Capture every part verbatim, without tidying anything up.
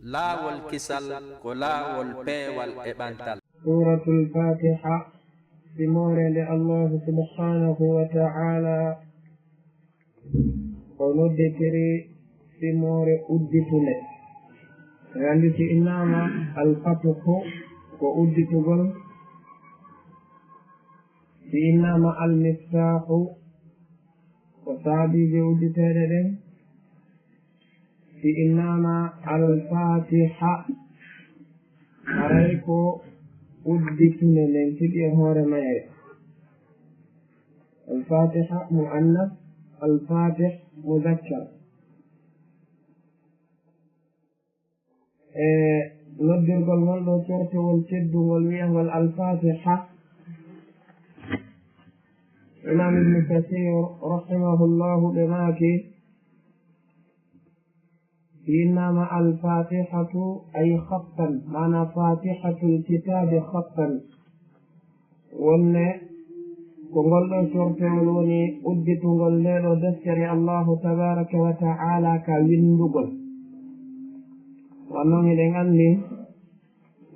Laawol kisal ko laawol peewal e ɓantal. Suuratul Faatiha, simoore nde Allaahu subhaanahu wa ta'aalaa o nodditiri simoore udditunde. En anndi si innaama al-fathu ko udditugol, si innaama al-miftaahu ko saabiiji udditeeɗe ɗen, si innaama al-faatiha, haray ko udditunde nden tigi e hoore mayre. Al-faatiha mu'annas, al-faatih muzakkar. E noddirgol ngol ɗoo cortewol teddungol wi'angol al-faatiha, Imaam Ibnu Kasiir rahimahullahu ɓe maaki, si innaama al-faatihatu ay khattan, maanaa faatihatul kitaabi khattan, wonde ko ngol ɗoo cortewol woni udditungol ndee ɗoo deftere Allaahu tabaaraka wa ta'aalaa ka winndugol. Wano non hiɗen anndi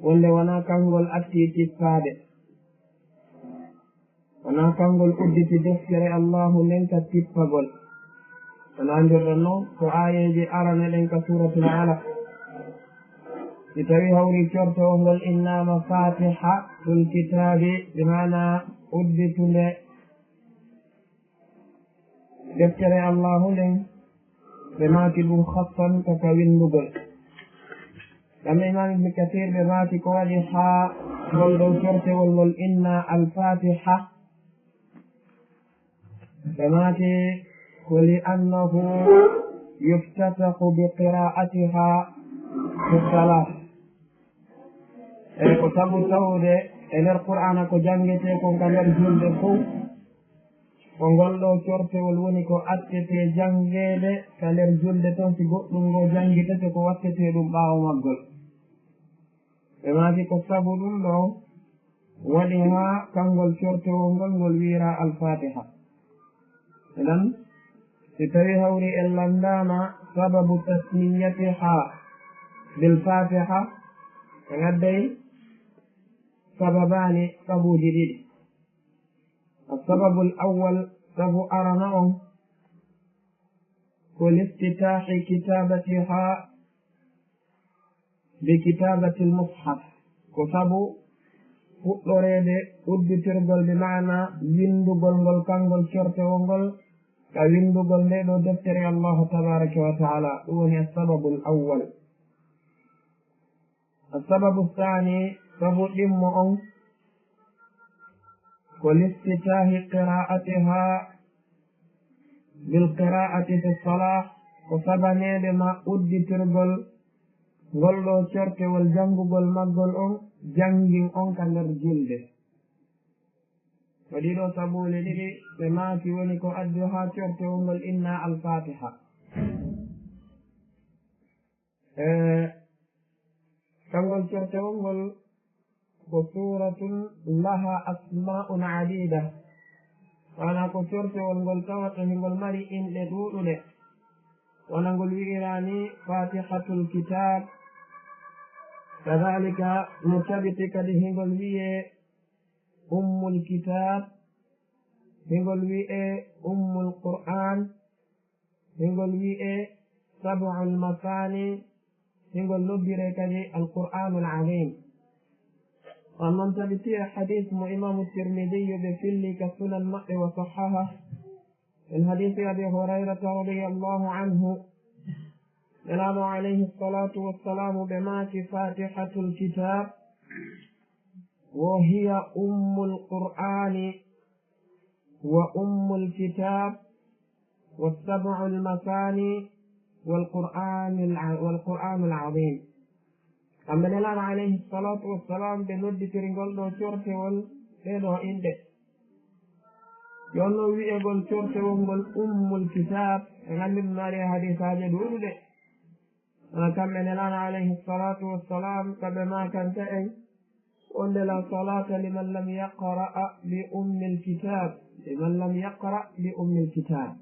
wonde wanaa kangol attii tippaade, wanaa kangol udditi deftere Allaahu nden ka tippagol. Wano anndirɗen non ko aayeeje arane ɗen ka Suuratul Alaq. Si tawii hawri cortewol ngol innaama faatihatul kitaabi, bi maanaa udditunde deftere Allaahu nden, ɓe maaki ɗum khattan ka ka winndugol. Ɗam Imaam Ibnu Kasiir ɓe maaki ko waɗi haa ngol ɗoo cortewol ngol innaa al-faatiha. Ɓe maaki ko li annahu yuftatahu bi qiraa'atiha fi salaah. E ko sabu tawde e nder Qur'aana ko janngetee kon ka nder julde fow, ko ngol ɗoo cortewol woni ko attetee janngeede ka nder julde ton, si goɗɗum ngoo janngitete ko wattetee ɗum ɓaawo maggol. Ɓe maaki ko sabu ɗum ɗoo waɗi haa kangol cortewol ngol, ngol wi'iraa Al-Faatiha. Idan, si tawii hawri en lanndaama sababu tasmiyatiha bil Faatiha, en adday sababaani, sabuuji ɗiɗi. As-sababul awwal, sabu arano on, ko liftitaahi kitaabatiha bi kitaabatil mushaf, ko sabu fuɗɗoreede udditirgol, bi maana winndugol ngol, kangol cortewol ngol, ka winndugol ndee ɗoo deftere Allaahu tabaaraka wa ta'aala. Ɗum woni as-sababul awwal. As-sababu saani, sabu ɗimmo on, ko liftitaahi qiraa'atiha bil qiraa'ati fi salaah, ko sabaneede ma udditirgol ngol ɗoo cortewol, janngugol maggol on, janngin on ka nder julde. Ko ɗii ɗoo sabuule ɗiɗi ɓe maaki woni ko addi haa cortewol ngol innaa Al-Faatiha. E kangol cortewol ngol ko suuratun laha asmaa'un adiida. Maanaa ko cortewol ngol tawata hingol mari inɗe ɗuuɗuɗe. Wano ngol wi'iraa nii Faatihatul Kitaab. Kadaalika no tabiti kadi hingol wi'ee Ummul Kitaab, hingol wi'ee Ummul Qur'aan, hingol wi'ee Sab'ul Masaani, hingol nobbiree kadi Al-Qur'aanul Aziim. On non tabiti e hadiis mo Imaamu Tirmidiyyu ɓe filli ka Sunan maɓɓe wa sahhaha. Min hadiisi Abii Hurayrata radiyallaahu anhu, Nelaaɗo alayhi salaatu wa salaamu ɓe maaki, Faatihatul Kitaab, wa hiya ummul Qur'aani, wa ummul kitaab, wa sab'ul masaani, wal Qur'aanil a-, wal Qur'aanul Aziim. Kamɓe Nelaaɗo alayhi salaatu wa salaam ɓe nodditiri ngol ɗoo cortewol ɗee ɗoo inɗe. Yo no wi'egol cortewol ngol Ummul Kitaab, en anndi ɗum no ari e hadiisaaji ɗuuɗuɗe. Wano kamɓe Nelaaɗo alayhi salaatu wa salaam, ka ɓe maakanta en, wonde laa salaata liman lam yaqra' bi ummil kitaab, liman lam yaqra' bi ummil kitaab.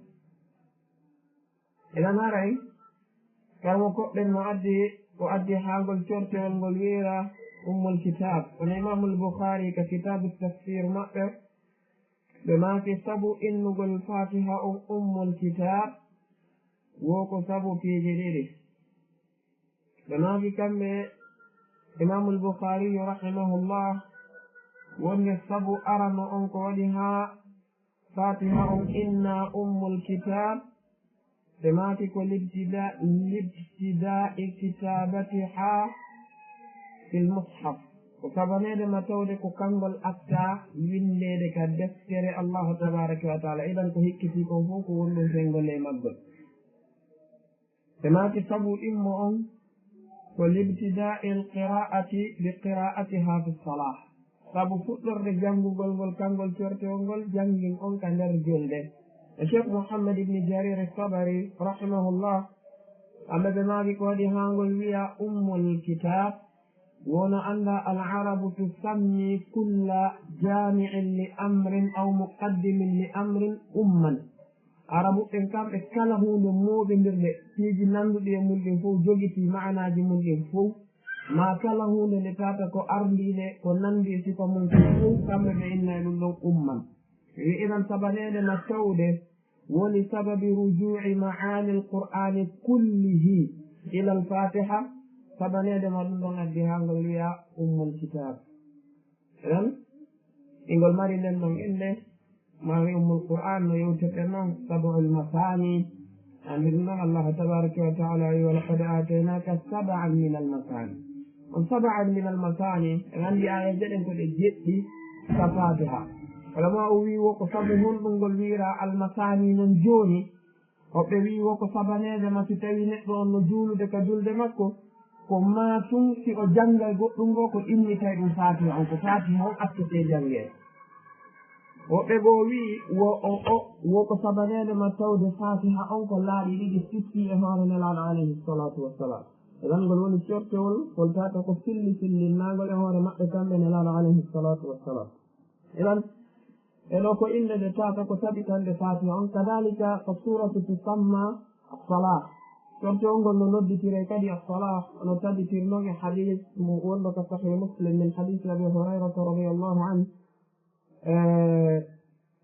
Idan haray, kala mo koɗɗen mo addi Ko addi haa ngol cortewol ngol wi'ira Ummul Kitaab. Kono Imaamul Bukhaari ka Kitaabu Tafsiir maɓɓe, ɓe maaki sabu innugol Faatiha on Ummul Kitaab, wo ko sabu piiji ɗiɗi. Ɓe maaki kamɓe Imaamul Bukhaari rahimahullah, wonde sabu arano on ko waɗi haa Faatiha on inna Ummul Kitaab, ɓe maaki ko libtida-, libtidaa'i kitaabatihaa fil mushaf. Ko sabaneede ma tawde ko kangol attaa winndeede ka deftere Allahu tabaaraka wa taala. Idan ko hikkitii kon fow ko wonɗum fenngol e maggol. Ɓe maaki sabu immo on ko libtidaa'il qiraa'ati bi qiraa'atihaa fi salaah. Sabu fuɗɗorde janngugol ngol, kangol cortewol ngol, janngin on ka nder julde. E Cheikh Muhammad ibn Jarir Tabari, rahimahullah, kamɓe ɓe maaki ko waɗi haa ngol wi'a Ummul Kitaab, wono annda al Arabu tusammi kulla jaami'in li amrin aw muqaddimin li amrin umman. Arabuɓe ɓen kamɓe kala huunde mooɓindirde, piiji nanduɗi e mun ɗin fow, jogitii ma'anaaji mun ɗin fow, maa kala huunde nde tawata ko ardiinde, ko nanndi e sifa mun kon fow, kamɓe ɓe inna e ɗum ɗon umman. Wi idan sabaneede na tawde, woni sababi rujuu'i ma'aanil Qur'aani kullihi ilal Faatiha, sabaneede ma ɗum ɗon addi haa ngol wi'a Ummul Kitaab. Idan, ingol mari nden ɗon innde, maani Ummul Qur'aan no yewtirɗen non, Sab'ul Masaani. Anndi ɗum ɗon, Allahu tabaaraka wa ta'aala wi'i, "Wa laqad aataynaaka sab'an minal masaani." On sab'an minal masaani, en anndi aayeeje ɗen ko ɗe jeɗɗi ka Faatiha. Wala ma o wi'i wo ko sabu honɗum ngol wi'iraa Al Masaani non jooni, Woɓɓe wi'i wo ko sabaneede ma si tawii neɗɗo on no juulude ka julde makko, ko maa tun si o janngay goɗɗum goo ko immitay ɗum Faatiha on, ko Faatiha on accetee janngeede. Woɓɓe goo wi'i wo, o, o, wo ko sabaneede ma tawde Faatiha on ko laaɗi ɗiɗi fitti e hoore Nelaaɗo alayhi salaatu wassalaam. E lan ngol woni cortewol, ngol tawata ko filli fillinnaangol e hoore maɓɓe kamɓe Nelaaɗo alayhi salaatu wassalaam. Idan, e ɗoo ko innde nde tawata ko tabitannde Faatiha on. Kadaalika, fa suuratu tusamma as-Salaah. Cortewol ngol no nodditiree kadi as-Salaah, no tabitir non e hadiis mo wonɗo ka Sahih Muslim min hadiisi Abi Hurayrata radiyallahu anhu. E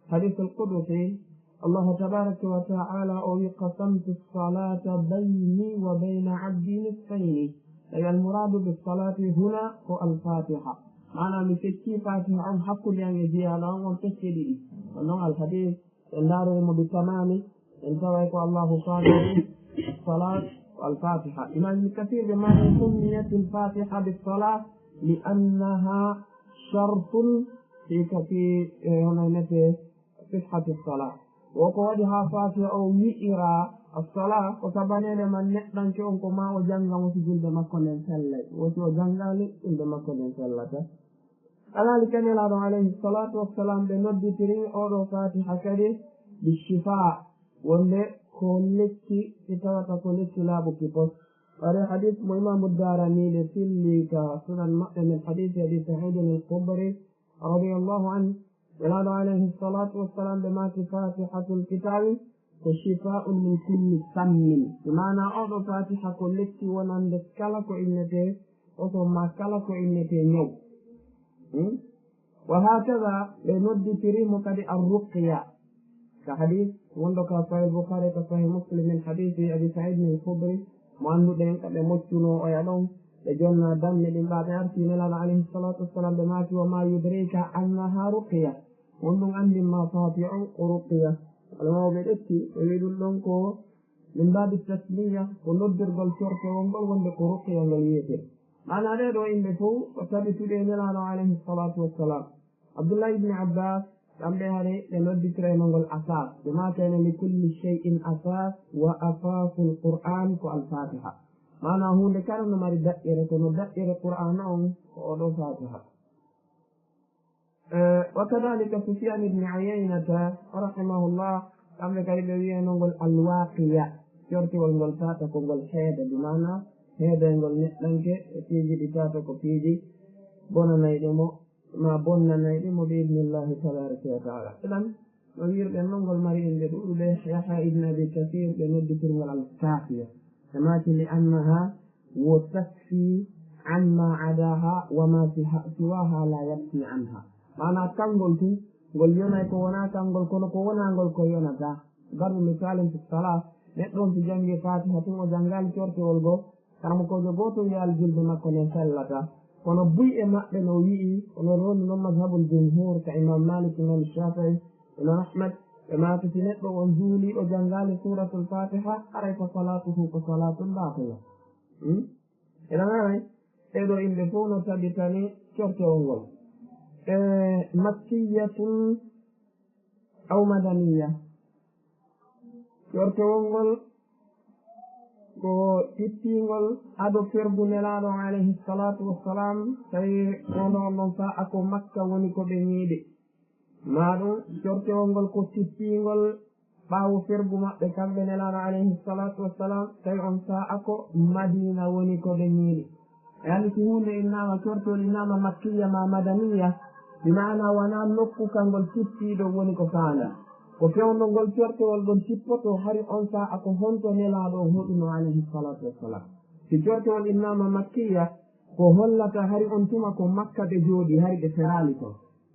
hadiisul qudusi, Allahu tabaaraka wa ta'aala o wi'i, "Qasamtu as-salaata bayni wa bayna abdi nisfayni." Ay, al-muraadu bis-salaati huna ko al-Faatiha. Maanaa, mi feccii Faatiha on hakkunde an e jiyaaɗo an on pecce ɗiɗi. Ko non al-hadiis, en ndaarori mo bi tamaami, en taway ko Allahu faanori salaat wal Faatiha. Imaam Ibn Kasiir ɓe maani, "Summiyatil Faatiha bis-salaah li annaha shartun fi ka-, fi, eh, hono wi'etee, sihhati salah." Wo ko waɗi haa Faatiha on wi'iraa as-salah, ko sabaneede man neɗɗanke on ko maa o jannga mo si julde makko nden sellay. Wo si o janngaali, julde makko nden sellataa. Kadaalika Nelaaɗo alayhi salaatu wassalaam ɓe nodditiri oo ɗoo Faatiha kadi bi shifaa, wonde ko lekki si tawata ko lekki laaɓuki pos. Waɗi hadiis mo Imaamu Daarani ɓe filli ka sunan maɓɓe min hadiisi Abi Sa'iidin al-Khudri radiyallahu anhu. Nelaaɗo alayhi salaatu wassalaam ɓe maaki Faatihatul kitaabi ko shifaa'un min kulli sammin. Bi maanaa oo ɗoo Faatiha ko lekki wonande kala ko innetee oso maa kala ko innetee ñaw. Hmm? Wa haakaza ɓe nodditiri mo kadi ar-ruqya. Ka hadiis wonɗo ka Sahih Bukhari, ka Sahih Muslim, min hadiisi Abi Sa'id al-Khudri, mo annduɗen ka ɓe moccunoo oya ɗon, ɓe jonna dammi ɗin ɓaa ɓe arti Nelaaɗo alayhi salaatu wassalaam, ɓe maaki, "Wa ma yudrika annaha ruqya." Honɗum anndin ma Faatiha on ko ruqya? Alamaaɓe ɓe ƴetti, ɓe wi'i ɗum ɗon ko min baabi tasmiya, ko noddirgol cortewol ngol wonde ko ruqya ngol wi'etee. Maanaa ɗee ɗoo innde fow ko tabituɗe e Nelaaɗo alayhi salaatu wassalaam. Abdullah ibn Abbas, kamɓe hari ɓe nodditirayno ngol asaas. Ɓe maakayno, "Li kulli shay'in asaas, wa asaasul Qur'aan ko al-Faatiha." Maanaa huunde kala no mari daƴƴere, kono daƴƴere Qur'aana on ko oo ɗoo Faatiha. Eh, wa kadaalika Sufyaan ibn Uyaynata, rahimahullah, kamɓe kadi ɓe wi'ayno ngol al-waaqiya, cortewol ngol tawata ko ngol heeda, bi maanaa heedayngol neɗɗanke e piiji ɗi tawata ko piiji bonanayɗi mo, maa bonnanayɗi mo bi idnillahi tabaaraka wa ta'aala. Idan, no wi'irɗen non, ngol mari innde ɗuuɗuɗe. Yahya ibn Abi Kasiir, ɓe nodditirngol al-Kaafiya. Ɓe maaki, "Li annaha وتكفي عما عداها وما سها-، سواها لا يكفي عنها. Maanaa, kanngol tun, ngol yonay ko wonaa kanngol, kono ko wonaa ngol ko yonataa. Darbu misaalin fi salaa, neɗɗo on si janngii Faatiha tun, o janngaali cortewol goo, karamokoojo gooto wi'aali julde makko nden sellataa. Kono buy e maɓɓe no wi'i, onon rondi non mazhabul jumhur, ka Imam Malik, Imam Shafi'i, Imam Ahmad, ɓe maaki si neɗɗo on juulii, o janngaali Suuratul Faatiha, haray fa salaatuhu ko salaatun baatila. Hmm? Eɗen anndi, ɗee ɗoo inɗe fow no tabitani cortewol ngol. E, makkiyatun aw madaniya. Cortewol ngol ko tippiingol ado fergu Nelaaɗo on alayhi salaatu wassalaam, tawi wonno on ɗon saa'a ko Makka woni ko ɓe ñiiɓi. Maa ɗun, cortewol ngol ko tippiingol ɓaawo fergu maɓɓe kamɓe Nelaaɗo alayhi salaatu wassalaam, tawi on saa'a ko Madiina woni ko ɓe ñiiɓi. E anndi si huunde innaama, cortewol innaama makkiya maa madaniya, bi maanaa wanaa nokku ka ngol tippiiɗo woni ko faandaa. Ko fewndo ngol cortewol ɗon tippotoo hari on saa'a ko honto Nelaaɗo on hoɗunoo alayhi salaatu wassalaam. Si cortewol innaama makkiya, ko hollata hari on tuma ko Makka ɓe jooɗii, hari ɓe feraali ton.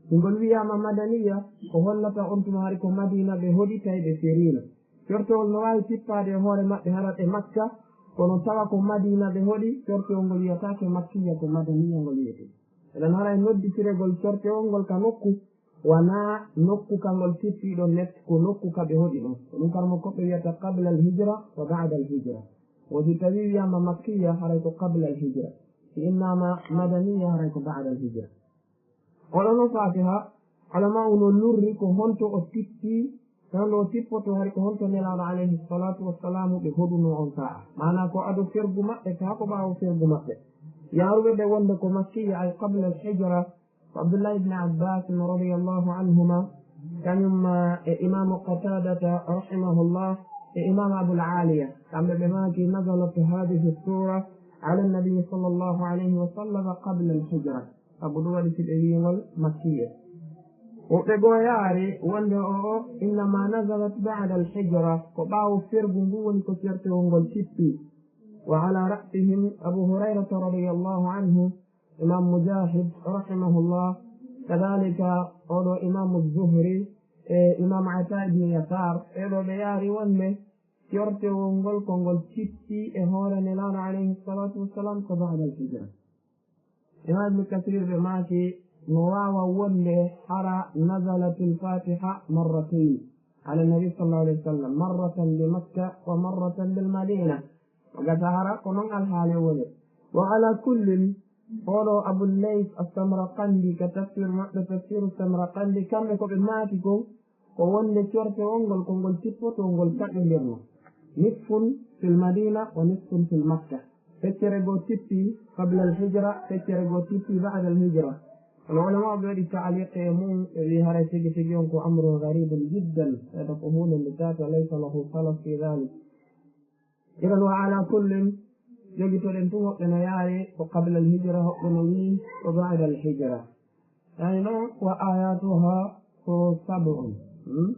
Si ngol wi'aama madaniya, ko hollata on tuma hari ko Madiina ɓe hoɗi, tawi ɓe feriino. Cortewol no waawi tippaade e hoore maɓɓe hara ɓe Makka, kono tawa ko Madiina ɓe hoɗi, cortewol ngol wiyataake makkiya, ko madaniya ngol wiyetee. Eɗen hara e nodditirgol cortewol ngol ka nokku, wanaa nokku ka ngol tippii ɗon net, ko nokku ka ɓe hoɗi ɗon. Ko ɗun karamokooɓe wiyata qabla al hijra wa ba'da al hijra. Wo si tawii wi'aama makkiya, haray ko qabla al hijra. Si innaama madaniya, haray ko ba'da al hijra. Oɗo no Faatiha, alama uno lurri ko honto o tippi, honno o tippoto hari ko honto Nelaaɗo alayhi salaatu wassalaamu ɓe hoɗunoo on saa'a. Maanaa ko ado fergu maɓɓe, kaa ko ɓaawo fergu maɓɓe. Yaaruɓe ɓe wonde ko makkiya, ay qabla al hijra, ko Abdullah ibn Abbas radiyallahu anhuma, kañum e Imaamu Qataadata rahimahullah, e Imaamu Abul Aaliya, kamɓe ɓe maaki, nazalat haadihi suura ala nabi sallallahu alayhi wa sallam qabla al hijra. Sabu ɗun waɗi si ɓe wi'ingol makkiya. Woɓɓe goo yaari wonde o'o innama nazalat ba'da al hijra, ko ɓaawo fergu ngu woni ko cortewol ngol tippi. Wa ala ra'sihim Abu Hurayrata radiyallahu anhu, Imam Mujahid rahimahullah, kadhalika oɗo Imam Zuhri e Imam Ata ibn Yasar, ɓee ɗoo ɓe yaari wonde cortewol ngol ko ngol tippi e hoore Nelaaɗo alayhi salatu wassalam ko ba'da al hijra. Imam Ibn Kathir ɓe maaki, no waawa wonde hara nazalatil Fatiha marratayn ala nabi sallallahu alayhi wa sallam, marratan bi Makka wa marratan bil Madina. Ko gasa hara ko non alhaali woni. Wa ala kullin, oɗo Abul Layth as-Samarqandi ka tafsir maɓɓe, tafsiru Samarqandi, kamɓe ko ɓe maaki kon, ko wonde cortewol ngol ko ngol tippotoo ngol kaɓɓindirno. Nisfun fil Madina wa nisfun fil Makka. Feccere goo tippi qabla al hijra, feccere goo tippi ba'da al hijra. Kono ulamaaɓe waɗi taaliq e mun, ɓe wi'i haray tigi tigi on ko amrun gharibun jiddan, ɓe ko huunde nde tata laysa lahu salaf fi dhalik. Idan wa ala kullin, jogitoɗen tun woɓɓe no yaari ko qabla al hijra, woɓɓe no wi'i ko ba'da al hijra. Yani non, wa ayatuha ko sab'un. Hmm?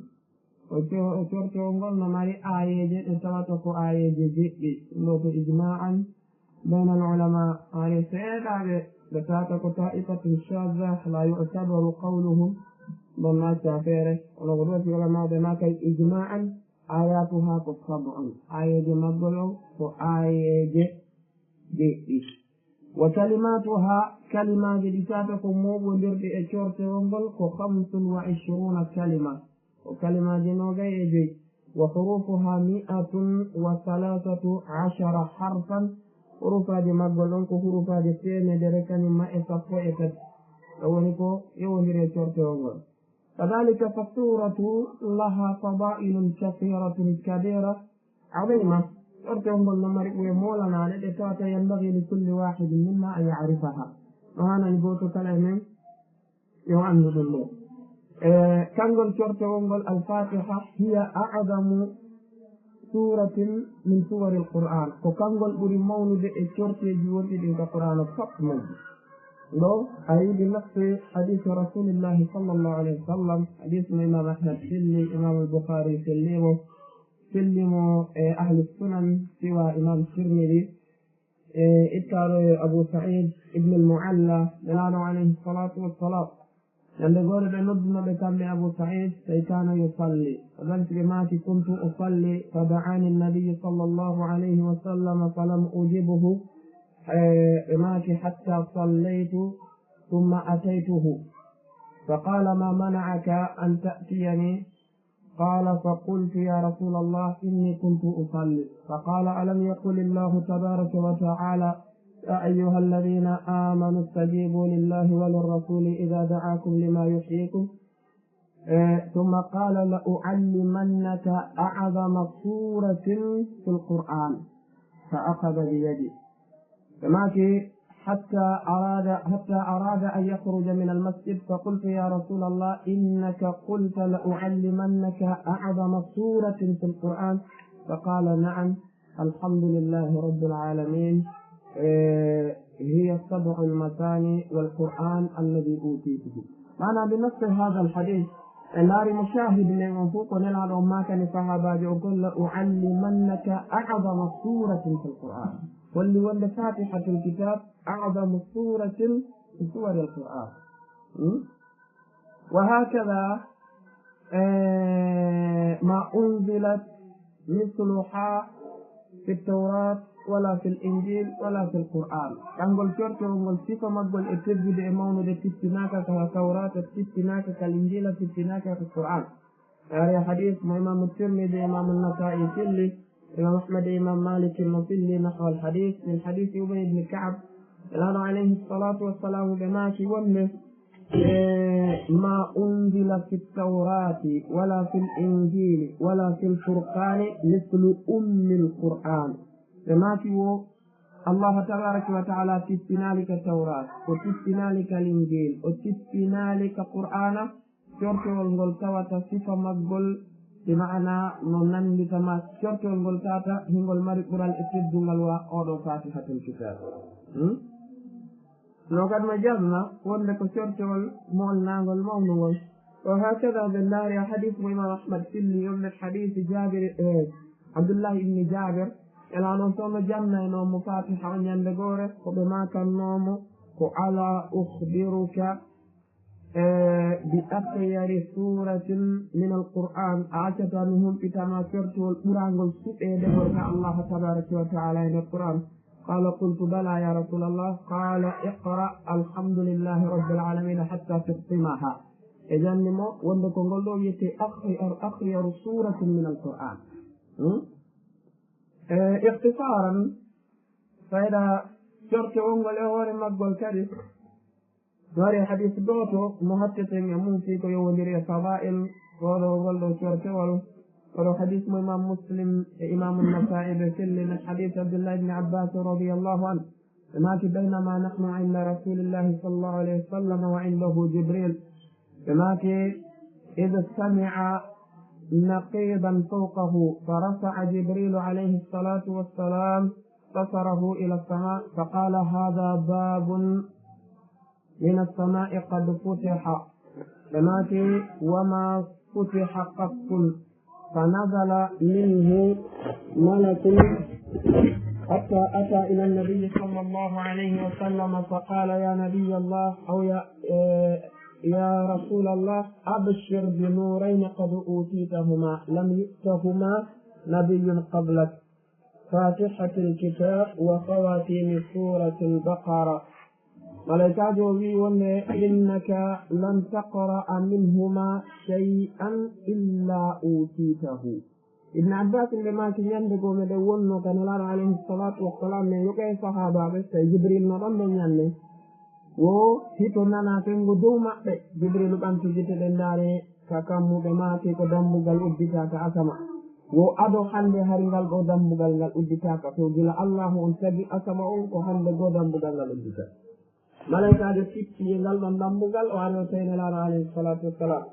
O co-, o cortewol ngol no mari aayeeje ɗe tawata ko aayeeje jeɗɗi. Ɗun ɗoo ko ijma'an bayna al ulama, yani seeɗaaɓe ɓe tawata ko ta'ifatun shadha, la yu'tabaru qawluhum, ɗon no acca feere. Kono ko ɗoo si ulamaaɓe maakay ijma'an, ayatuha ko sab'un. Aayeeje maggol on ko aayeeje jeɗɗi. Wa kalimatuha, kalimaaji ɗi tawata ko mooɓondirɗi e cortewol ngol ko khamsun wa ishruna kalima. Ko kalimaaji noogay e joy. Wa hurufuha mi'atun wa thalathatu ashara harfan. Hurufaaji maggol ɗon ko hurufaaji teemedere kañum ma e sappo e tati. Ɗon woni ko yowondiri e cortewol ngol. Kadhalika fassuratu laha fadailun kathiratun kabira azima. Cortewol ngol no mari ɓure moolanaale ɗe tawata yanbaghi li kulli wahidin minna an ya'rifaha. No haanani gooto kala e men yo anndu ɗun ɗoo. E, kanngol cortewol ngol Al-Fatiha, hiya a'zamu suratin min suwaril Qur'an. Ko kanngol ɓuri mawnude e corteeji wonɗi ɗin ka Qur'aana fop majji. Ɗoo, a yiɗi nafsi hadisi Rasulillahi sallallahu alayhi wa sallam, hadis mo Imam Ahmad filli, Imam Al-Bukhari filli mo, filli mo e ahli sunan, siwa Imam Tirmidhi. E ittaaɗo e Abu Sa'id ibn al-Mu'alla, Nelaaɗo alayhi salatu wassalam, ñande goore ɓe nodduno ɓe kamɓe Abu Sa'id, فكان يصلي. O ɗon si ɓe maaki, كنت أصلي فدعاني النبي صلى الله عليه وسلم فلم أجبه. E, ɓe maaki, حتى صليت ثم أتيته فقال: ما منعك أن تأتيني؟ قال: فقلت: يا رسول الله، إني كنت أصلي. فقال: ألم يقل الله تبارك وتعالى: يا أيها الذين آمنوا استجيبوا لله وللرسول إذا دعاكم لما يحييكم؟ إيه، ثم قال: لأعلمنك أعظم سورة في القرآن. فأخذ بيدي. Ɓe maaki, حتى أراد، حتى أراد أن يخرج من المسجد، فقلت: يا رسول الله، إنك قلت لأعلمنك أعظم سورة في القرآن. فقال: نعم، الحمد لله رب العالمين، إيه، هي السبع المثاني والقرآن الذي أوتيته. Maanaa, بنص هذا الحديث, en ndaari mo shahid men on fof, ko Nelaaɗo on maakani sahaabaajo on kon, لأعلمنك أعظم سورة في القرآن. Holli wonde Fatihatul Kitab أعظم سورة في سور القرآن. Hmm? وهكذا، eh, ما أنزلت مثلها في التوراة ولا في الإنجيل ولا في القرآن. Kanngol cortewol ngol, sifa maggol e teddude e mawnude tippinaaka ka Tawraata, tippinaaka ka Linjiila, tippinaaka ka Qur'aan. Ari hadis mo Imaamu Tirmidi, Imaamu Nasaa'i filli, Imaamu Ahmad e Imaamu Maaliki mo filli نحو الحديث من حديث أبي بن كعب. Nelaaɗo alayhi salaatu wa salaamu ɓe maaki wonde, إيه، ما أنزل في التوراة ولا في الإنجيل ولا في الفرقان مثل أم القرآن. Ɓe maaki wo, Allahu tabaaraka wa ta'aala tippinaali ka Tawraat, o tippinaali ka Linjiil, o tippinaali ka Qur'aana, cortewol ngol tawata sifa maggol, bi ma'ana no nanndita ma cortewol ngol tawata hingol mari ɓural e teddungal wa oo ɗoo Faatihatul Kitaab. Hmm? No kadi no jasna wonde ko cortewol moolnaangol mawnungol. Wa hakada ɓe ndaari e hadis mo Imam Ahmad filli, on nen hadis Jaabir, eh, Abdullahi ibn Jaabir, Nelaaɗo on tawno jannaynoo mo Faatiha on ñande goore, ko ɓe maakannoo mo ko: ألا أخبرك، eh, بأطيب سورة من القرآن؟ A accataa mi humpita ma cortewol ɓurangol suɓeede ngol ka Allahu tabaaraka wa ta'aala e nder Qur'aan? قال: قلت: بلى يا رسول الله. قال: اقرأ الحمد لله رب العالمين حتى تختمها. E janni mo wonde ko ngol ɗoo wi'etee أخير، أخير سورة من القرآن. Hmm? Eh, ikhtisaran, fayda cortewol ngol e hoore maggol kadi, no ari e hadis gooto mo hatteten e mum fii ko yowondiri e fadaa'il, ko ɗoo ngol ɗoo cortewol, ko ɗoo hadis mo Imam Muslim e Imam Nasaa'i ɓe filli, min hadis Abdullah ibn Abbas radiyallahu anhu. Ɓe maaki: بينما نحن عند رسول الله صلى الله عليه وسلم وعنده جبريل. Ɓe maaki: إذ سمع نقيضا فوقه فرفع جبريل عليه الصلاة والسلام بصره إلى السماء فقال: هذا باب من السماء قد فتح. Ɓe maaki: وما فتح قط. فنزل منه ملك حتى أتى إلى النبي صلى الله عليه وسلم فقال: يا نبي الله، أو يا، إيه، يا رسول الله، أبشر بنورين قد أوتيتهما لم يؤتهما نبي قبلك، فاتحة الكتاب وخواتيم سورة البقرة. Malaykaajo o wi'i wonde: إنك لن تقرأ منهما شيئا إلا أوتيته. Ibn Abbas ɓe maaki, ñande goo meɗen wonnoo ka Nelaaɗo alayhi salaatu wassalaam, men yoɓe e sahaabaaɓe, tawi Jibril no ɗon ɗon ñande. Wo hito nanaa fengo dow maɓɓe. Jibril ɓanti gite ɗen ndaari ka kammu, ɓe maaki ko dambugal udditaa ka asama. Wo ado hande hari ngal ɗoo dambugal ngal udditaaka, to gila Allaahu on tagi asama on, ko hande goo dambugal ngal udditaa. Malaykaajo tippi e ngal ɗon dambugal, o ari o tawi Nelaaɗo alayhi salaatu wassalaam.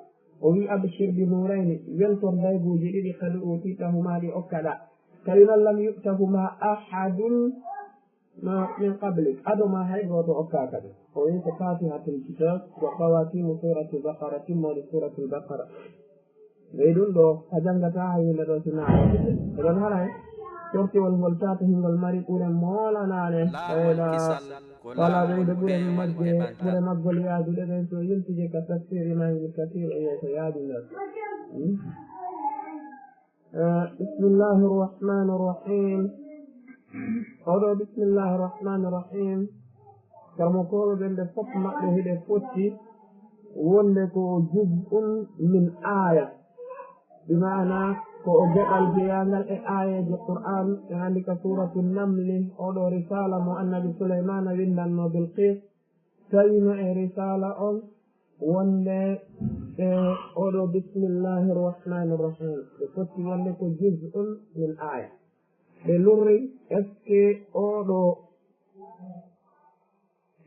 O wi'i: أبشر بنورين، weltor daybuuji ɗiɗi, قد أوتيتهما، ɗi okkaɗaa. Tawi non لم يؤتهما أحد من قبلك، ado maa hay gooto okkaaka ɗe. O wi'i ko Faatihatul Kitaab wa khawaatiimu Suuratul Baqara, timmoode Suuratul Baqara. Ley ɗun ɗoo, a janngataa hay huunde ɗoo si naa ko ɗon hara hen. Cortiwol ngol taata hingol mari ɓure moolanaale, ɓeyda wala ɓeyda ɓure majje, ɓure maggol yaadude ɓen so yiltike ka tafsiri ma Ibn Kathir e yeeso yaadi ngal. Hmm? Eh, bismillahi rahmani rahim. Oɗo bismillahi rahmani rahim. Karmokooɓe ɓen ɓe fof maɓɓe hiɗe fotti wonde ko juz'un min aya. Bi maana ko o geɗal jeyaangal e aayeeje Qur'aan, en anndi ka Suuratu Namli, oo ɗoo risaala mo Annabi Suleymaana winndannoo Bilqiis, tawino e risaala on wonde e oo ɗoo Bismillaahi Rahmaani Rahiim, ɓe fotti wonde ko juz'un min aaya. Ɓe lurri, est-ce que oo ɗoo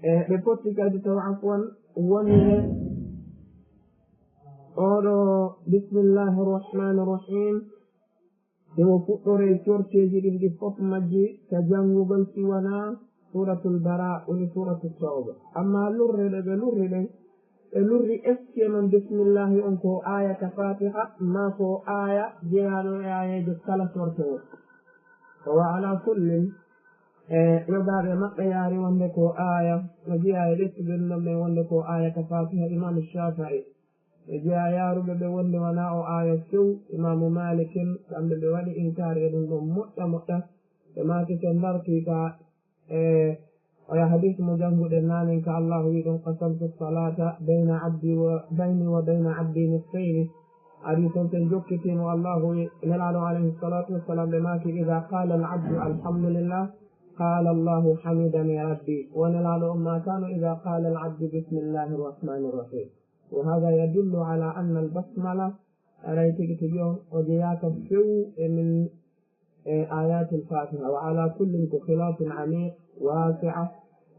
E ɓe potti kadi taw, afwan, wonde oo ɗoo Bismillaahi Rahmaani Rahiim, himo fuɗɗoree corteeji ɗin ɗi fof majji ka janngugol si wanaa Suuratul Baraa, woni Suuratu Tawba. Ammaa lurre ɗe ɓe lurri ɗen, ɓe lurri est-ce que non Bismillaahi on ko aaya ka Faatiha, maa ko aaya jeyaaɗo e aayeeje kala cortewol. Ko wa alaa kullin, E yogaaɓe maɓɓe yaari wonde ko aaya, no jeyaa e ɓesɗuɓe ɗum ɗon ɓen wonde ko aaya ka Faatiha, Imaamu Shaafi'i. E jeyaa yaaruɓe ɓe wonde wanaa o aaya few, Imaamu Maalikin, kamɓe ɓe waɗi inkaari e ɗum ɗon moƴƴa moƴƴa. Ɓe maaki so ndartii ka, e oya hadiis mo jannguɗen naanen ka Allaahu wi'i ɗum, "Qasamtu salaata bayna abdi wa, bayni wa bayna abdi nisfayni." Hadiis on sen jokkitii mo Allaahu wi'i, Nelaaɗo alayhi salaatu wassalaam ɓe maaki, "Idaa qaala al abdu alhamdulillah." Qaala Allahu hamidani rabbi, wo Nelaaɗo on maakaano, idaa qaala al abdu bismillahi rahmaani rahim. Wa haaza yadullu ala anna al basmala, aray tigi tigi on, o jeyaaka few e min, e ayatil Fatiha. Wa ala kullin ko khilafun amiq, wasi'a,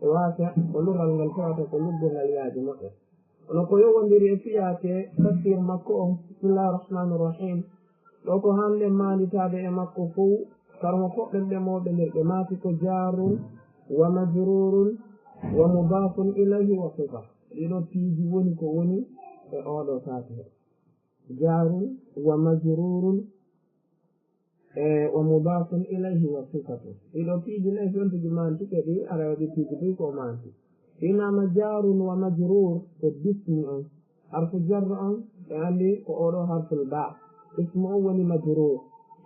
e wasi', ko lural ngal tawata ko luggungal yaadi moƴƴa. Kono ko yowondiri e fiyaake tafsir makko on, Bismillahir Rahmanir Rahim, ɗo ko hanɗen maanditaade e makko fow, karmo koɗɗen ɓe mawɓe nder ɓe maaki ko jaarun wa majrurun wa mudaafun ilayhi wa sifa. Ɗiɗo piiji woni ko woni e oɗo Fatiha. Jaarun wa majrurun e, wa mudaafun ilayhi wa sifatu. Ɗiɗo piiji nayi fentuji maantike ɗi, aray waɗi piiji buy ko maanti. Innama jaarun wa majruur ko bismi on. Harfu jarr on, ɓe anndi ko oɗo harful baa. Ismu on woni majruur.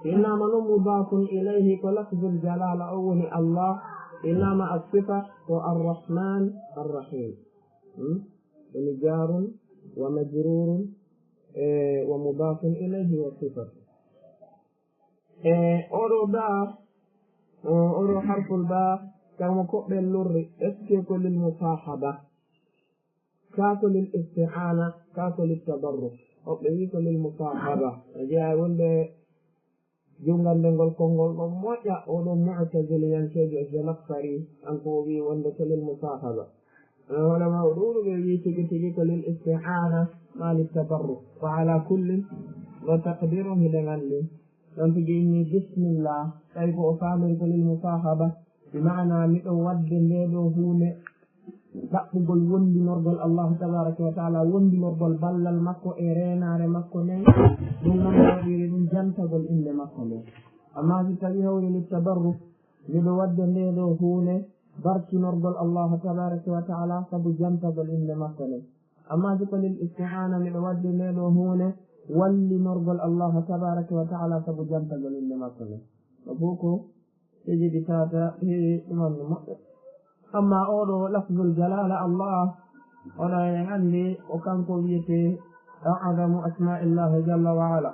Innama non mudaafun ilayhi ko lafzul jalaala on woni Allah. Innama as-sifa ko Ar-Rahman Ar-Rahim. Hmm? Woni jaarun wa majruurun, e, wa mudaafun ilayhi wa sifatu. E oɗo baa, o, oɗo harful baa, kamo koɓɓe lurri, est-ce que ko lil musahaba? Kaa ko lil isti'aana, kaa ko lil tabarruk? Hoɓɓe wi'i ko lil musahaba. E jeyaa wonde jungande ngol konngol ɗon moƴƴa, oɗo mu'taziliyankeejo Zamakhshari, kanko o wi'i wonde ko lil musahaba. Hono ulama o ɗuuɗuɓe wi'i tigi tigi ko lil isti'aana maa lil tabarruk. Wa ala kullin, no taqdiru hiɗen anndi. Ɗon tigi inni bismillah, tawi ko o faamiri ko lil musahaba, bi maana miɗo waɗde ndee ɗoo huunde ɗaɓɓugol wondinorgol Allahu tabaraka wa taala, wondinorgol ballal makko e reenaare makko nden, ɗum non waɗiri ɗum jantagol innde makko nden. Amma si tawi hawri lil tabarruk, miɗo waɗde ndee ɗoo huunde barkinorgol Allahu tabaraka wa taala sabu jantagol innde makko nden. Amma si ko lil isti'aana, miɗo waɗde ndee ɗoo huunde wallinorgol Allahu tabaraka wa taala sabu jantagol innde makko nden. Ko fow ko tigi ɗi tata heewi ɗumanno moƴƴo. Amma oo ɗoo lafzul jalaala Allah, oɗo en anndi ko kanko wiyetee a'zamu asma'illahi jalla wa ala.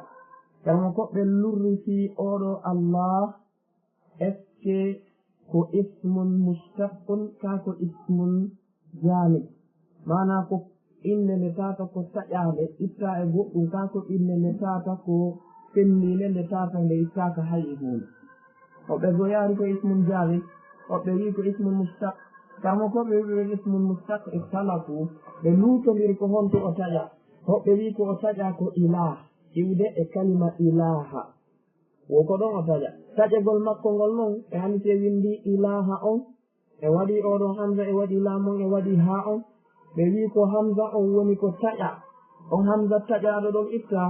Kono ko ɓe lurri fii oo ɗoo Allah, est-ce que ko ismun mushtaqqun kaa ko ismun jaamid? Maanaa ko innde nde tata ko taƴaande, ittaa e goɗɗum, kaa ko innde nde tata ko fenniinde, nde tata nde ittaaka hay e huunde. Hoɓɓe goo yaari ko ismun jaamid, hoɓɓe wi'i ko ismun mushtaq. Karmo ko ɓe wi'i ismun mushtaq, ikhtalafu, ɓe luutondiri ko honto o taƴa. Hoɓɓe wi'i ko o taƴa ko ilaah, iwde e kalima ilaaha. Wo ko ɗon o taƴa. Taƴegol makko ngol non, e hannde si en winndii ilaaha on, e waɗi oo ɗoo hamza, e waɗi laam on, e waɗi haa on, ɓe wi'i ko hamza on woni ko taƴa. On hamza taƴaaɗo ɗon ittaa,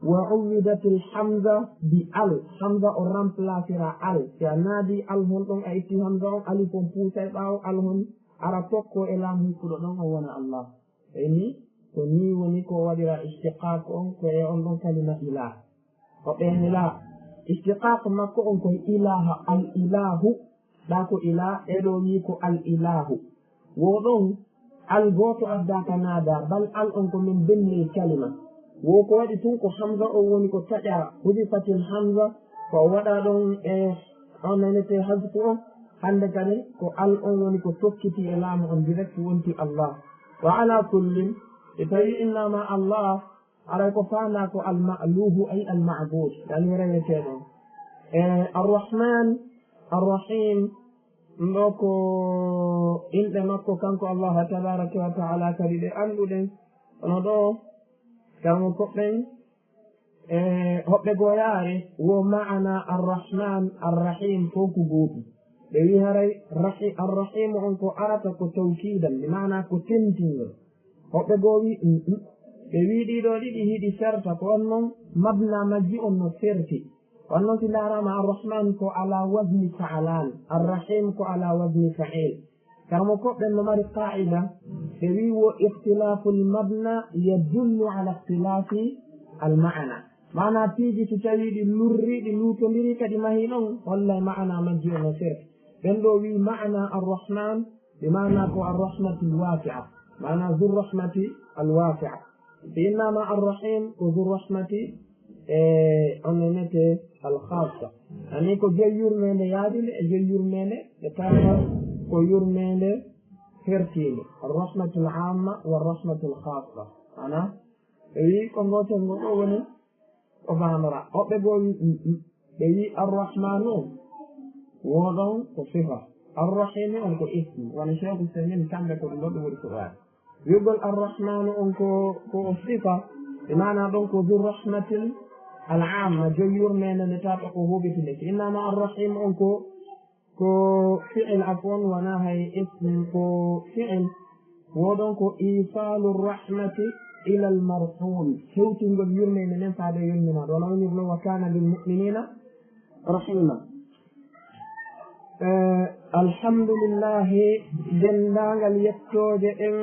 Wa uwwidatil hamza bi al. Hamza on remplacera al. Si a naadi al hon ɗon, a itti hamza on, alif on puusay ɓaawo al hon, ara tokko e laamu hikkuɗo ɗon, on wona Allah. E ni, ko ni woni ko waɗira ishtiqaq on, ko e on ɗon kalima ilah. Ko ɓen ilah. Ishtiqaq makko on ko ilaha, al ilahu. Ɗa ko ila, e ɗo wi ko al ilahu. Wo ɗon, al gooto adda ka naada, bal al on ko min benni kalima. Wo ko waɗi tun ko hamza on woni ko taƴa, hudifatil hamza, ko o waɗa ɗon e on nenete hazfu on. Hande kadi ko al on woni ko tokkiti e laamu on direct wonti Allah. Wa ala kullin, si tawi innama Allah, aray ko faandaa ko al-ma'luhu, ay al-ma'bud, yani reweteeɗo. E Ar-Rahman, Ar-Rahim, ɗum ɗo ko inɗe makko kanko Allah tabaraka wa ta'ala kadi ɗe annduɗen. Kono ɗo, kamo koɓɓen, e hoɓɓe goyaare, wo ma'ana Ar-Rahman, Ar-Rahim, fof ko gootum. Ɓe wi haray Rahi-, Ar-Rahim on ko arata ko tawkiidan, bi ma'ana ko tentingol. Hoɓɓe goo wi, "Mm, mm." Ɓe wi ɗiɗo ɗiɗi hiɗi serta, ko on non mabna majji on no serti. On non si ndaarama Ar-Rahman ko ala wazni fa'alan, Ar-Rahim ko ala wazni fa'il. Karamo koɓɓen no mari qa'ida, ɓe wi wo ikhtilaful mabna yadullu ala ikhtilafi al ma'ana. Maana piiji si tawi ɗi lurri, ɗi luutondiri, kadi mahi non, hollay ma'ana majji on no serti. Ɓen ɗo wi ma'ana Ar-Rahman, bi maana ko Ar-Rahmatul Wasi'a, maana Zur Rahmati Al Wasi'a. Si innama Ar-Rahim ko Zur Rahmati, e on nenete Al Khassa. Ani ko jeyi yurmeende yaadunde e jeyi yurmeende ɓe tawata ko yurmeende hertiinde. Ar-Rahmatul Amma wa Ar-Rahmatul Khassa. Ana, ɓe wi ko ngootel ngo ɗo woni ko faamora. Hoɓɓe goo wi, mm, mm. Ɓe wi Ar-Rahmanu on, wo ɗon ko sifa. Ar-Rahimi on ko ismu. Wano Cheikh Usaymin kamɓe ko ɗum ɗo ɗum woni Qur'an. Wi'ugol Ar-Rahmanu on ko, ko sifa, e maana ɗon ko Zur Rahmatil Al Amma, joyi yurmeende nde tawata ko huɓitinde. Si innama Ar-Rahim on ko, ko fi'il, afwan, wona hay ism, ko fi'il. Wo ɗon ko iisalu rahmati ila al marhum, hewtingol yurmeende nden faade yurminaaɗo. Wala wonirno wa kana bil mu'minina rahima. Eh, alhamdulillahi, denndaangal yettooje ɗen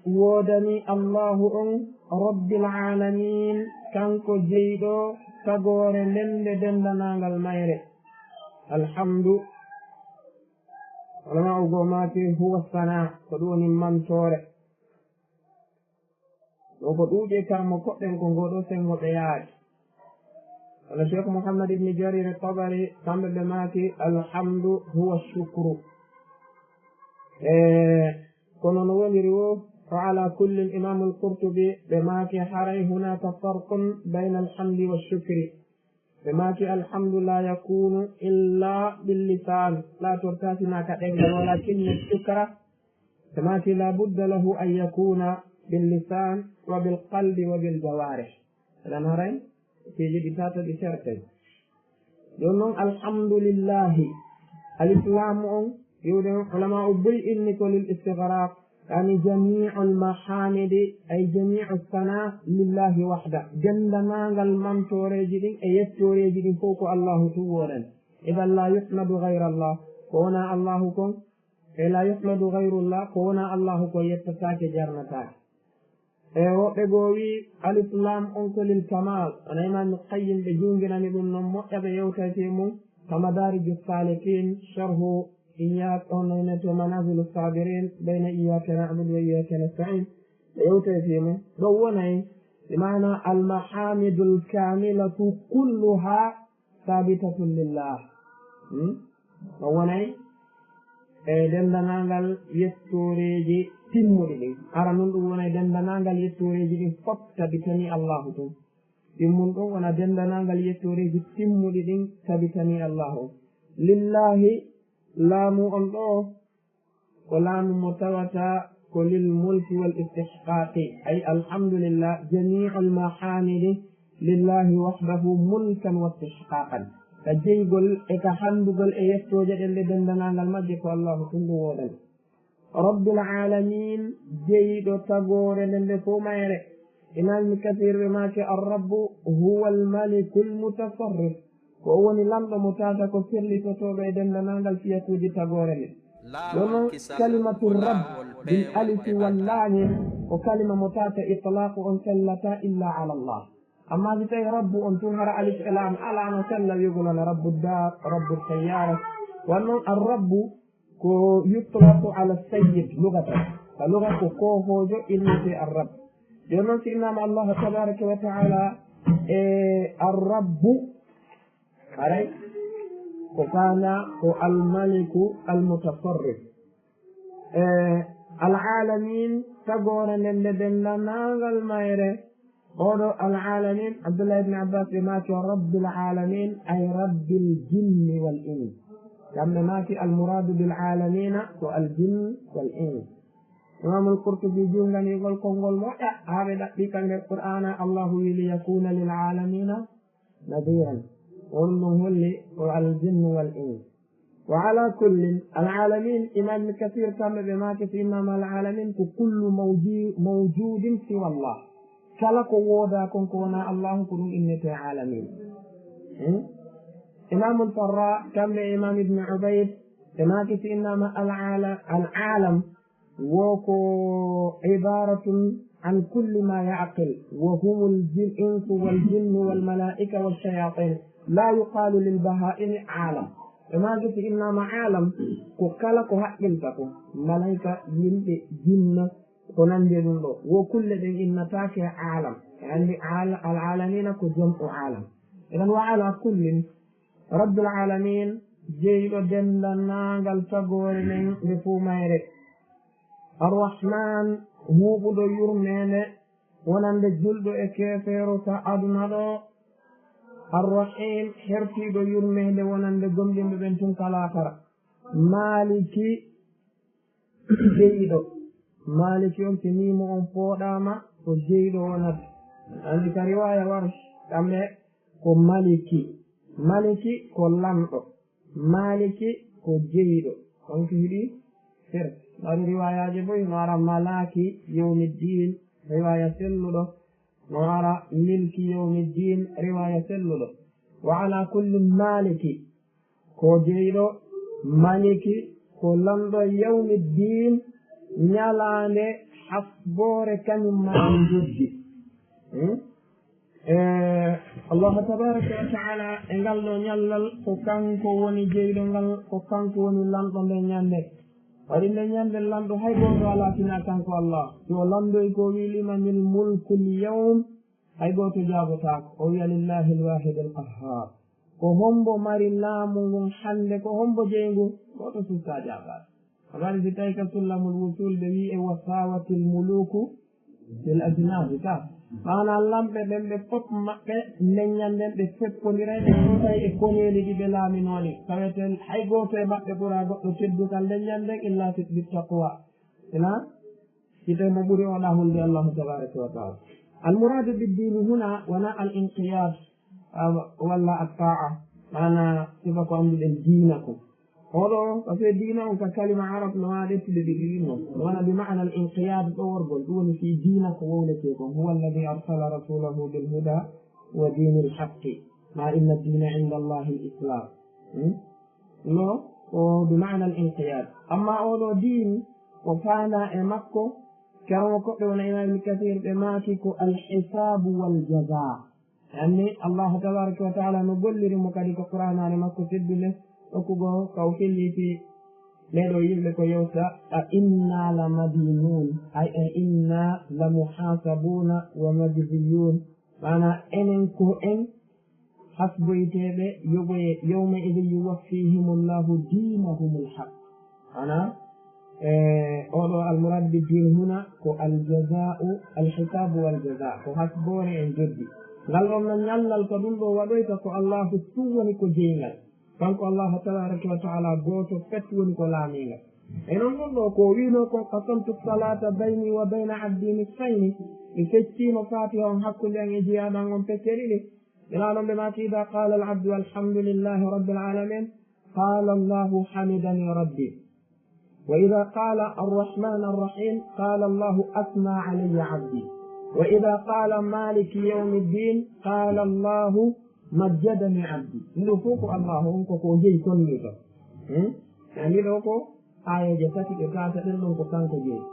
woodani Allahu on, Rabbil Aalamiin, kanko jeyɗo tagoore nden nde denndanaangal mayre. Alhamdu, ulama'u goo maaki, huwa sanaa, ko ɗum woni mantoore. Ɗo ko ɗuuɗi e karmo koɗɗen ko ngoo ɗoo senngo ɓe yaari. Wala Cheikh Muhammad ibn Jarir Tabari, kamɓe ɓe maaki, "Alhamdu huwa shukru." E, kono no woniri wo, fa ala kullin, Imamul Qurtubi, ɓe maaki, "Haray hunaka farqun bayna alhamdi wa shukri." Ɓe maaki, "Alhamdu la yakunu illa bil lisan." La tortati na ka ɗemngal, walakinna shukra. Ɓe maaki, "La budda lahu an yakuna bil lisan wa bil qalbi wa bil jawarih." Eɗen haray, piiji ɗi tata ɗi sertay. Jooni non, alhamdulillahi. Alif lam on, iwde on, ulama o buy inni ko lil istighraq, yani jami'ul mahamidi, ay jami'u sana lillahi wahda. Denndanangal mantooreeji ɗin e yettooreeji ɗin fof ko Allahu tun woodani. Idan la yuhmadu ghayra Allah, ko wona Allahu kon, e la yuhmadu ghayrullah, ko wona Allahu kon yettataake, jarnataake. E woɓɓe goo wi alif lam on ko lil kamal. Ana Imam Qayyim ɓe junginani ɗum non moƴƴa ɓe yewtayte mum. Ka Madariju Salikin, sharhu Iyyaka, on no innete Manazilu Sabirin, bayna iyyaka na'budu wa iyyaka nasta'in. Ɓe yewtayte mum. Ɗo wonay, bi maana al mahamidul kamilatu kulluha sabitatun lillah. Hmm? Ɗo wonay e denndanangal yettooreeji timmuɗi ɗin. Ara non ɗum wonay denndanangal yettooreeji ɗin fof tabitanii Allahu tun. Ɗimmun ɗum wona denndanangal yettooreeji timmuɗi ɗin tabitanii Allahu. Lillahi, laamu on ɗoo, ko laamu mo tawata ko lil mulki wal istihqaqi, ay alhamdulillah, jami'ul mahamidi lillahi wahdahu mulkan wa istihqaqan. Ka jeygol e ka hanndugol e yettooje ɗen ɗe denndanangal majje ko Allahu tun ɗum woodani. Rabbil alamin, jeyɗo tagoore nden nde fof mayre. Imam Ibn Kathir ɓe maaki, "Ar-Rabbu huwa al-maliku al-mutasarrif." Ko o woni lanɗo mo tata ko ferlitotooɗo e denndanangal fiyakuuji tagoore nden. Ɗon non, kalimatu Rabb bil alifi wal laami, ko kalima mo tata itlaqu on sellata illa ala Allah. Amma si tawi Rabbu on tun hara alif e laam alaa, no sella wi'ugol wona Rabbu daar, Rabbu sayyara. Wan non ar-Rabbu ko yutlaqu ala sayyid lugatan. Ka luga ko koohoojo innete ar-Rabb. Jooni non si innama Allah tabaraka wa ta'ala e ar-Rabbu, haray ko faandaa ko al-maliku al-mutasarrif. E al-alamin, tagoore nden nde denndanangal mayre. Oɗo al-alamin, Abdullah ibn Abbas ɓe maaki, "Rabbil alamin, ay rabbil jinni wal ins." Kamɓe maaki, "Al-muradu bil alamina ko al-jinn wal ins." Imam al-Qurtubi junnganigol konngol moƴƴa, haa ɓe ɗaɓɓi ka nder Qur'aana, Allahu wi'i, "Li yakuna lil alamina nadiran." On ɗum holli ko al-jinn wal ins. Wa ala kullin, al-alamin, Imam Ibn Kathir kamɓe ɓe maaki, si innama al-alamin ko kullu mawji-, mawjudin siwa Allah. Kala ko woodaa kon ko wonaa Allahu, ko ɗum innetee alamin. Hmm? Imam al-Farra kamɓe e Imam Ibn Ubayd ɓe maaki, si innama al-ala-, al-alam, wo ko ibaratun an kulli ma yaqil, wa humul jin-, insu wal jinnu wal malaika wal shayatin, la yuqalu lil bahaimi alam. Ɓe maaki si innama alam, ko kala ko haqqilta ko, malaika, yimɓe, jinna, ko nandi e ɗum ɗo. Wo kulle ɗen innataake alam. E andi al-, al alamina ko jam'u alam. Idan wa ala kullin, Rabbil alamin, jeyɗo denndanangal tagoore nden nde fuu mayre. Ar-Rahman, huuɓuɗo yurmeende wonande julɗo e keefeero ka aduna ɗo. Ar-Rahim, hertiiɗo yurmeende wonande gomɗinɓe ɓen tun ka laakara. Maliki, jeyɗo. Maliki on, si miimo on fooɗaama, ko jeyɗo wonata. Andi ka riwaaya Warsh, kamɓe ko Maliki. Maliki ko lanɗo. Maliki ko jeyɗo. On ko hiɗi fer. Mari riwaayaaji boy, no ara Malaki yawmiddin, riwaaya selluɗo. No ara Milki yawmiddin, riwaaya selluɗo. Wa ala kulli, Maliki ko jeyɗo, Maliki ko lanɗo yawmiddin, ñalaande hasboore kañum ma en joddi. Hmm? E Allahu tabaraka wa ta'ala e ngal ɗo ñallal ko kanko woni jeyɗo ngal, ko kanko woni lanɗo nden ñande. Waɗi nden ñande lanɗo hay gooto alaa sinaa kanko Allah. Si o landoy ko o wi'i, "Limanil mulkul yawm?" Hay gooto jaabotaako. O wi'a, "Lillahil wahidil qahhar." Ko hombo mari laamu ngun hande? Ko hombo jeyi ngun? Gooto sustaa jaabaade. Aɓe si tawi ka Sullamul Wusul ɓe wi'i, "E wa sawatil muluku bil ajnadi ka." Maanaa lamɓe ɓen ɓe fof maɓɓe nden ñanden ɓe feppondiray, ɓe fotai e koneeli ɗi ɓe laaminoo ɗin. Taweten hay gooto e maɓɓe ɓuraa goɗɗo teddungal nden ñanden illa si bi taqwa. Ina Hite mo ɓuri o ɗahulde Allahu tabaraka wa taala. Al muradu bid dini huna wona al inqiyad, ah, walla at ta'a. Maana sifa ko annduɗen diina ko. Oɗo, parce que diina on ka kalima arab no waawi ƴettude ɗiɗi ɗin non. No wona bi ma'ana al inqiyad ɗo worgol, ɗum woni fii diina ko wowletee kon. Huwa alladhi arsala rasulahu bil huda wa dinil haqqi. Ma inna ad-dina inda Allahi al islam. Hmm? No, ko bi ma'ana al inqiyad. Amma oɗo diin, ko faandaa e makko, Karamokoɓɓe wona Imam Ibn Kathir ɓe maaki ko al-hisaabu wal jazaa. Anni Allahu tabaraka wa taala no golliri mo kadi ko Qur'aanaare makko teddunde, okkugo ka o filliti ɓee ɗoo yimɓe ko yewta, "A inna la madinuun?" Ay, "A inna la muhaasabuuna wa majziyuun?" Maanaa, enen ko en hasboyteeɓe, yoɓoye, "Yawma idin yuwaffihimullahu dinahumul haq." Ana, e, oɗo almurad bi din huna ko aljazaa'u, alhisaabu wal jazaa, ko hasboore e njoddi. Ngal ɗon no ñallal ko ɗum ɗo waɗoyta ko Allahu tun woni ko jeyngal. Kanko Allahu tabaraka wa taala gooto pet woni ko laamiingal. E non ɗum ɗo ko o wiinoo kon, "Qasamtu salata bayni wa bayna abdi nisfayni." Mi fecciino Faatiha on hakkunde an e jiyaaɗo an on pecce ɗiɗi. Ɓe non ɓe maaki, "Idaa qaala al-abdu alhamdulillahi rabbil aalamiin, qaala Allahu hamidani rabbi. Wa idaa qaala arrahmaani arrahiim, qaala Allahu asnaa alayya abdi." وإذا قال مالك يوم الدين قال الله مجدني عبدي. Ɗun ɗoo fow ko Allaahu on ko ko o jeyi kon nii ɗoo. Hmm? Andi ɗoo ko aayeeje tati ɗe taata ɗen ɗon ko kanko jeyi.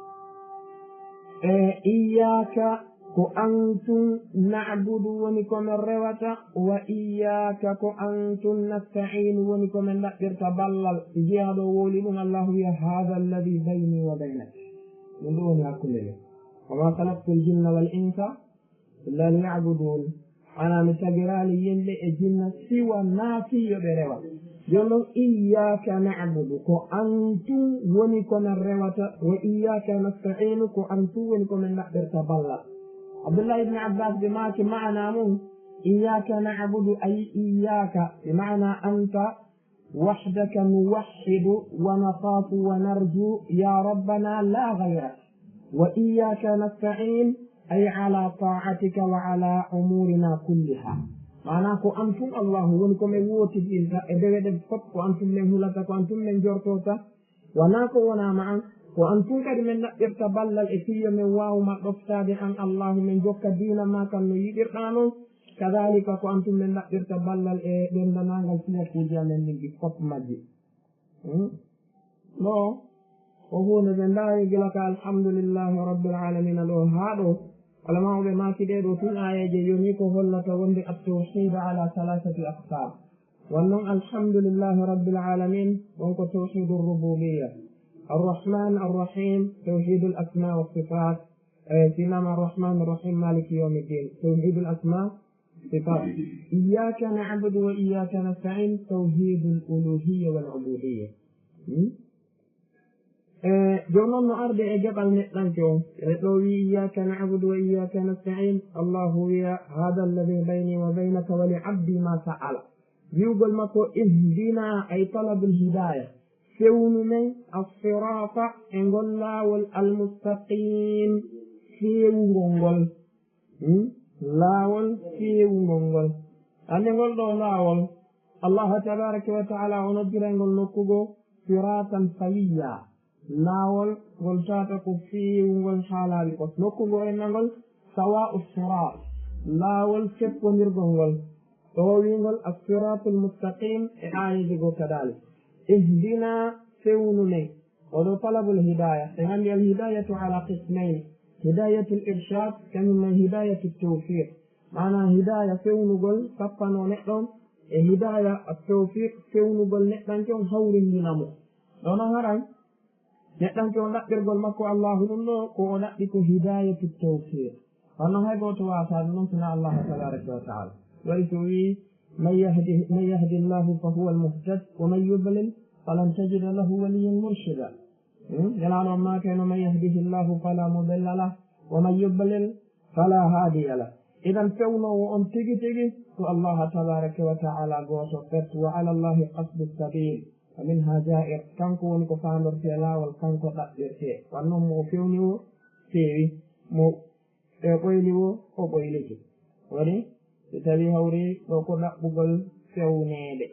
E iyyaka ko an tun na'budu woni ko men rewata, wa iyyaka ko an tun nasta'inu woni ko men ɗaɓɓirta ballal. Si jeyaaɗo o wowli ɗun, Allaahu wi'a, "Haadha alladhi bayni wa baynak." Ɗun ɗoo woni hakkunde men. "Wa ma khalaqtul jinna wal insa illa liya'budun." Ana mi tagiraali yimɓe e jinna si wanaa fii yo ɓe rewa. Jooni non, iyyaka na'budu, ko an tun woni ko men rewata, wa iyyaka nasta'inu, ko an tun woni ko men ɗaɓɓirta ballal. Abdullah ibn Abbas ɓe maaki ma'ana mun, iyyaka na'budu, ay iyyaka, bi ma'ana anta, وحدك نوحد ونخاف ونرجو يا ربنا لا غيرك. وإياك نستعين، أي على طاعتك وعلى أمورنا كلها. Maanaa ko an tun Allaahu woni ko men wootiɗinta e dewe ɗen fow, ko an tun men hulata, ko an tun men jortota. Wanaa ko wonaa ma an, ko an tun kadi men ɗaɓɓirta ballal e fii yo men waawu ma ɗoftaade an Allaahu, men jokka diina maa kan no yiɗirɗaa non. Kadaalika ko an tun men ɗaɓɓirta ballal e denndanaangal fiyakuuji amen ɗin ɗi fow majji. Hmm? Ɗoo, ko huunde ɓe ndaayi gila ka alhamdulillahi rabbil aalamiina ɗoo haa ɗoo. Ulamaaɓe maaki ɗee ɗoo tun aayeeje yonii ko hollata wonde at-tawhiidu alaa salaasati aqsaam. Won non alhamdulillahi rabbil aalamiin, won ko tawhiidu rububiyya. Arrahmaan arrahiim, tawhiidul asmaa wa sifaat. Eh, si wi'aama Arrahmaani Arrahiim, Maaliki Yawmi Ddiin, tawhiidul asmaa, sifaat. Iyyaaka na'budu wa iyyaaka nasta'iin, tawhiidul uluuhiyya wal ubuudiyya. Hmm? Eh, jooni non no arde e geɓal neɗɗanke on. Neɗɗo o wi'i, "Iyyaaka na'budu wa iyyaaka nasta'iin." Allaahu wi'a, "Haadha alladhii baynii wa baynaka wa li 'abdii maa sa'ala." Wi'ugol makko, "Ihdinaa," ay talabul hidaaya. Fewnu men as-siraata e ngol laawol al-mustaqiim, feewungol ngol. Hmm? Laawol feewungol ngol. Annde ngol ɗoo laawol, Allaahu tabaaraka wa ta'aala o noddiray ngol nokku goo siraatan sawiyyaa. Laawol ngol tawata ko feewungol haa laaɓi kos. Nokku goo innangol sawaa'u siraat, laawol seppondirgol ngol. Ɗoo wi'ungol as-siraatul mustaqiim e aayeeje goo kadaalik. Ihdinaa, fewnu men. Oo ɗoo talabul hidaaya. En anndi al hidaayatu alaa qismayni. Hidaayatul irshaad, kañum men hidaayatut tawfiiq. Maanaa hidaaya fewnugol, sappanoo neɗɗo on, e hidaaya at tawfiiq, fewnugol neɗɗanke on, hawrindina mo. Ɗoo non haray, neɗɗanke on ɗaɓɓirgol makko Allaahu ɗun ɗoo, ko o ɗaɓɓi ko hidaayatut tawfiiq. Kono hay gooto waawataa ɗun ɗon sinaa Allaahu tabaaraka wa ta'aala. Waɗi si o wi'i, "Man yahdi, man yahdi Allaahu fa huwa al-muhtad, wa man yudlil falan tajida lahu waliyyan murshida." Hmm? Nelaaɗo on maakayno, "Man yahdihi Allaahu fala mudilla lah, wa man yudlil fala haadiya lah." Idan fewnoowo on tigi tigi ko Allaahu tabaaraka wa ta'aala gooto pet, "Wa ala Allaahi qasdu sabiil, wa minhaa jaa'ir." Kanko woni ko faandortee laawol, kanko ɗaɓɓirtee. Wano mo o fewni woo feewi, mo o ɓoyli woo, o ɓoylike. Woni, si tawii hawri ɗoo ko ɗaɓɓugol fewneede.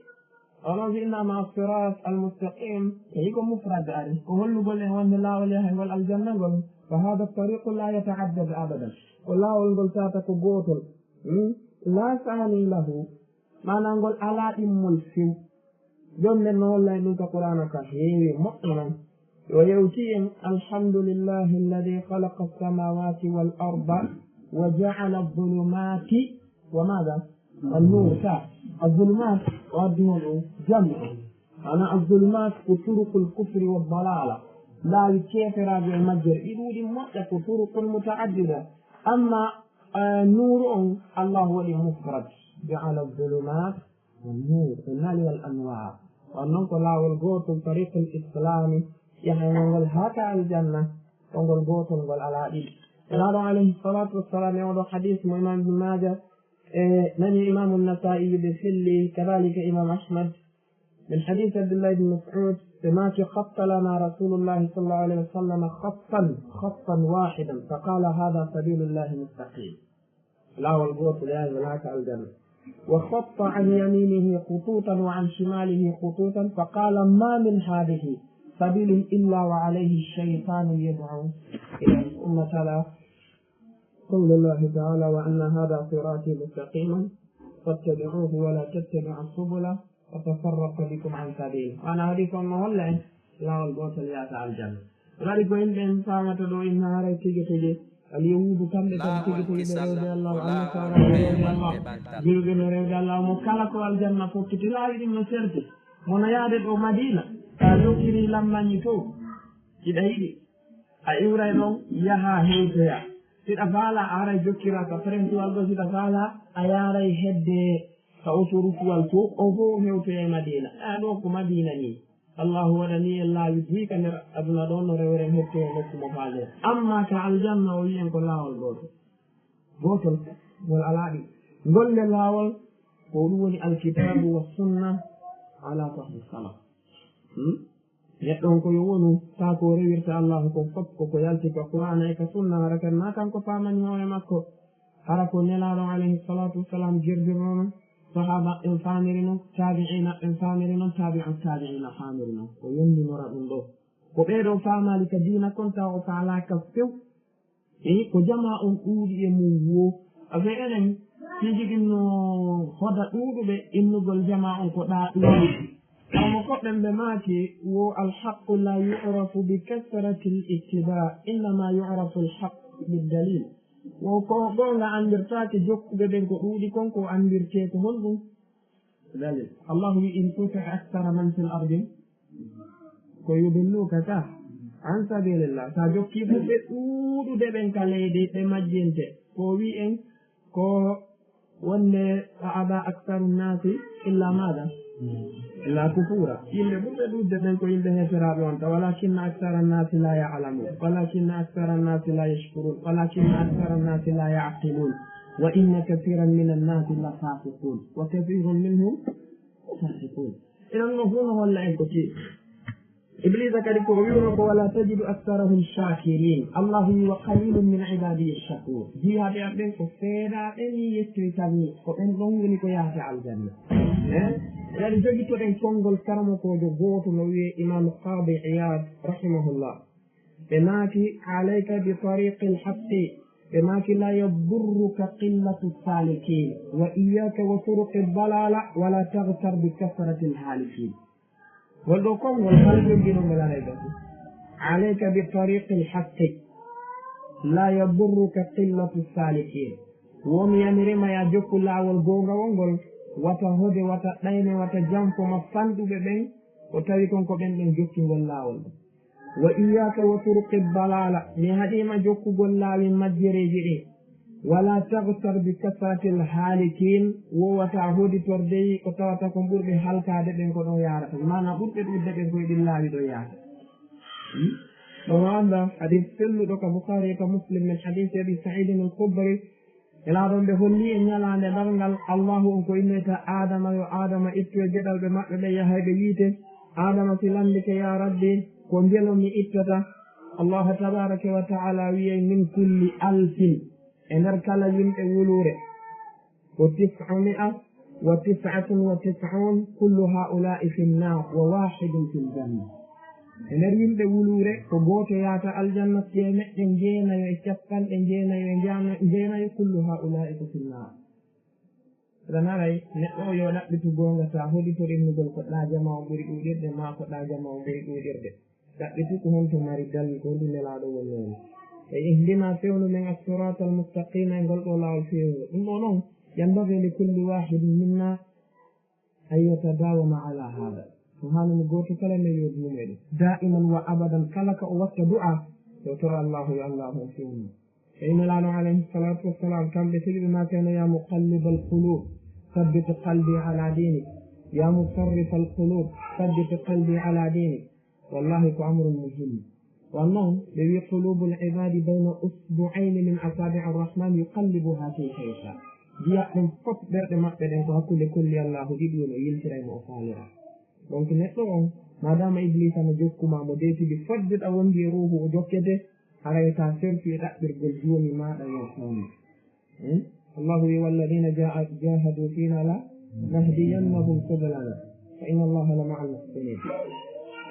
Onon si innaama as-siraat al-mustaqiim, tawi ko mufrad ari. Ko hollugol en wonde laawol yahayngol aljanna ngol, fa haadha tariiqu laa yata'addad abadan. Ko laawol ngol tawata ko gootol. Hmm? Laa saanii lahu. Maanaa ngol alaa ɗimmol few. Jooni nden no holla en ɗun ka Qur'aana ka heewi moƴƴo non. Yo yewti en, "Alhamdulillahi alladhi khalaqa as-samawati wal arda wa ja'ala adh-dhulumati wa madha? Wan-nur." Ka adh-dhulumat, o addi hon ɗun jam'u. Ana adh-dhulumat ko turuqul kufri wad dalala. Laawi keeferaagu e majjere. Ɗi ɗuuɗi moƴƴa ko turuqun muta'addida. Amma, eh, nuuru on, Allahu waɗi mufrad. Ja'ala adh-dhulumat wan-nur, e nali wal anwaar. On non ko laawol gootol, tariqul islaami, yahayngol ngol haa ka aljanna, ko ngol gootol, ngol alaa ɗiɗi. Nelaaɗo alayhi salaatu wassalaam e oo ɗoo hadiis mo Imaam Ibn Maaja, e nani Imaamu Nasaa'i ɓe selli, kadaalika Imaam Ahmad, min hadiis Abdullah ibn Mas'ud, ɓe maaki, "Khatta lana Rasulullahi sallallahu alayhi wa sallam khattan, khattan waahidan, fa qaala, 'Haadha sabiilullahi mustaqiim.'" Laawol gootol yahay wonaa ka aljanna. Wa khatta an yaminihi khututan wa an shimalihi khututan fa qala, "Ma min hadhihi sabilun illa wa alayhi shaytanun yad'u ilayhi." Thumma tala, قول الله تعالى: "وأن هذا صراطي مستقيما فاتبعوه ولا تتبعوا السبل فتفرق بكم عن سبيله." Maanaa hadiis on no holla en laawol gootol yaata aljanna. Waɗi ko yimɓe en faamata ɗoo, inna haray tigi tigi al yahuudu kamɓe kadi tigi tigi ɓe rewde Allah, wa annasaara ɓe rewde Allah, julɓe no rewde Allah, mo kala ko aljanna fokkiti laawi ɗin no serti. Mo no yaade ɗoo Madiina, sa jokkiri lammañi to, hiɗa yiɗi a iwray ɗon, yahaa hewtoyaa. Siɗa faalaa, a aray jokkiraa ka Prince Ward ɗoo, siɗa faalaa, a yaaray hedde ka Autoroute Ward to, on fow hewtoyay Madiina. Aa, ɗoo ko Madiina nii. Allaahu waɗanii en laawi buy ka nder aduna ɗoo, no rewren hettoyee nokku mo faalɗen. Ammaa ka aljanna, o wi'i en ko laawol gootol. Gootol, ngol alaa ɗiɗi. Ngol nde laawol, ko ɗum woni alkitaabu wa sunna ala fahmi salaf. Hmm? Neɗɗo on ko yo wonu, taa ko o rewirta Allaahu kon fof ko ko yalti ka Qur'aana e ka Sunna, hara kan naa kanko faamani hoore makko, hara ko Nelaaɗo on alayhi salaatu wa salaam gerdirno non, sahaaba ɓen faamiri non, taabi'iina ɓen faamiri non, taabi'u taabi'iina faamiri non. O yondinora ɗum ɗoo. Ko ɓee ɗoo faamaali ka diina kon, tawa o faalaaka few. E ko jamaa on ɗuuɗi e mum woo. Afee enen, piiji ɗin no hoda ɗuuɗuɓe innugol jamaa on ko ɗaa ɗuuɗi. Kono koɓɓen ɓe maaki wo: "Alhaqqu la yu'rafu bi kasrati al-ittiba, innama yu'rafu alhaqqu bid-dalil." Wo ko goonga anndirtaake jokkuɓe ɓen ko ɗuuɗi kon, ko anndirtee ko honɗum? Dalil. Allahu wi'i: "In tuti' akthara man fil ardi, ko yudilluka ka an sabilillah." Sa jokkii ɓe, ɓe ɗuuɗude ɓen ka leydi, ɓe majjinte. Ko o wi'i en ko wonde: "Wa aba aktharu nnasi illa maada? Illa kufura." Yimɓe ɓurɓe ɗuuɗude ɓen ko yimɓe heeferaaɓe on, ta: "Walakinna akthara nnasi la ya'lamun, walakinna akthara nnasi la yashkurun, walakinna akthara nnasi la ya'qilun, wa inna kathiran mina nnasi la fasiqun, wa kathirun minhum fasiqun." Iɗon no fuu no holla en ko tiiɗi. Ibliisa kadi ko o wi'uno ko: "Wala tajidu aktharahum shakirin." Allahu wi'i: "Wa qalilun min ibadiya shakur." Jiyaaɓe am ɓen ko seeɗaaɓe ni yettoytami, ko ɓen ɗon woni ko yahata aljanna. Eh? Kadi jogitoɗen konngol karamokoojo gooto no wi'ee Imam Qadi Iyad rahimahullah. Ɓe maaki: "Alayka bi tariqil haqqi." Ɓe maaki: "La yadurruka qillatu salikin, wa iyyaka wa turuqi dalala, wa la taghtar bi kasratil halikin." Ngol ɗoo konngol, kala joggiiɗo ngol aray gasi. "Alayka bi tariqil haqqi, la yadurruka qillatu salikin." Wo mi yamiri ma, yaa jokku laawol goongawol ngol, wata hode, wata ɗayne, wata janfo ma fanɗuɓe ɓen, ko tawi kon ko ɓen ɗon jokki ngol laawol ɗon. "Wa iyyaka wa turuqi dalala." Mi haɗii ma jokkugol laawi majjereeji ɗin. "Wala taghtar bi kasratil halikin." Wowata hoditordey ko tawata kon ɓurɓe halkaade ɓen ko ɗon yaarata. Maanaa ɓurɓe ɗuuɗude ɓen ko e ɗin laawi ɗon yaarata. Hmm? Ɗon o annda hadiis selluɗo ka Bukhaari e ka Muslim min hadiisi Abi Sa'iidin al-Khudri. Nelaaɗo on ɓe holli en ñalaande darngal, Allaahu on ko innoyta Aadama, yo Aadama ittu e geɗalɓe maɓɓe ɓen, yaha e ɓe yiite. Aadama si landike, "Yaa Rabbi, ko ngelo mi ittata?" Allaahu tabaaraka wa ta'aala wi'ay, "Min kulli alfin," e nder kala yimɓe wuluure, ko "tis'umi'a wa tis'atun wa tis'un, kullu haa'ulaa'i fin naar, wa waahidun fil janna." E nder yimɓe wuluure, ko gooto yaata aljanna, teemeɗɗe jeenayo e cappanɗe jeenayo e jaana-, jeenayo, kullu haa'ulaa'i ko fin naar. Aɗa naray neɗɗo o yo ɗaɓɓitu goonga, taa hoditor innugol ko ɗaa jama on ɓuri ɗuuɗirde, maa ko ɗaa jama on ɓuri ɗuuɗirde. Ɗaɓɓitu ko honto mari dalil, ko honɗum Nelaaɗo wonnoo ni. E ihdina fewnu men as-siraatal mustaqiima e ngol ɗoo laawol feewngol. Ɗum ɗoo non, yanbaghi li kulli waahidin minna an yatadawama ala hada. Ko haanani gooto kala men yo duumo e ɗum. Daa'iman wa abadan, kala ka o watta du'a, yo toro Allaahu, yo Allaahu on fewnu. E Nelaaɗo alayhi salaatu wa salaam, kamɓe tigi ɓe maakayno, "Ya muqallibal qulub, sabbit qalbi ala dinik. Ya musarrifal qulub, sabbit qalbi ala dinik." Wallahi ko amrun muhim. Wonno ɓe wi'i, "Qulubul ibadi bayna usbu'ayni min asabi'ir rahman yuqallibuha kayfa yasha." Biya ɓen fof ɓerɗe maɓɓe ɗen ko hakkunde kolli Allaahu ɗiɗi woni, o yiltiray mo o faalira. Donc neɗɗo on, maadaama Ibliisa no jokkuma mo deetidi fodde ɗa wondi e ruuhu o jokkete, haray ka serti e ɗaɓɓirgol jooni maaɗa yo fewnu. Hmm? Allahu wi'i, "Walladina jaa-, jahadu fina la nahdiyannahum subulana, wa inna Allaha la ma'al muhsinin."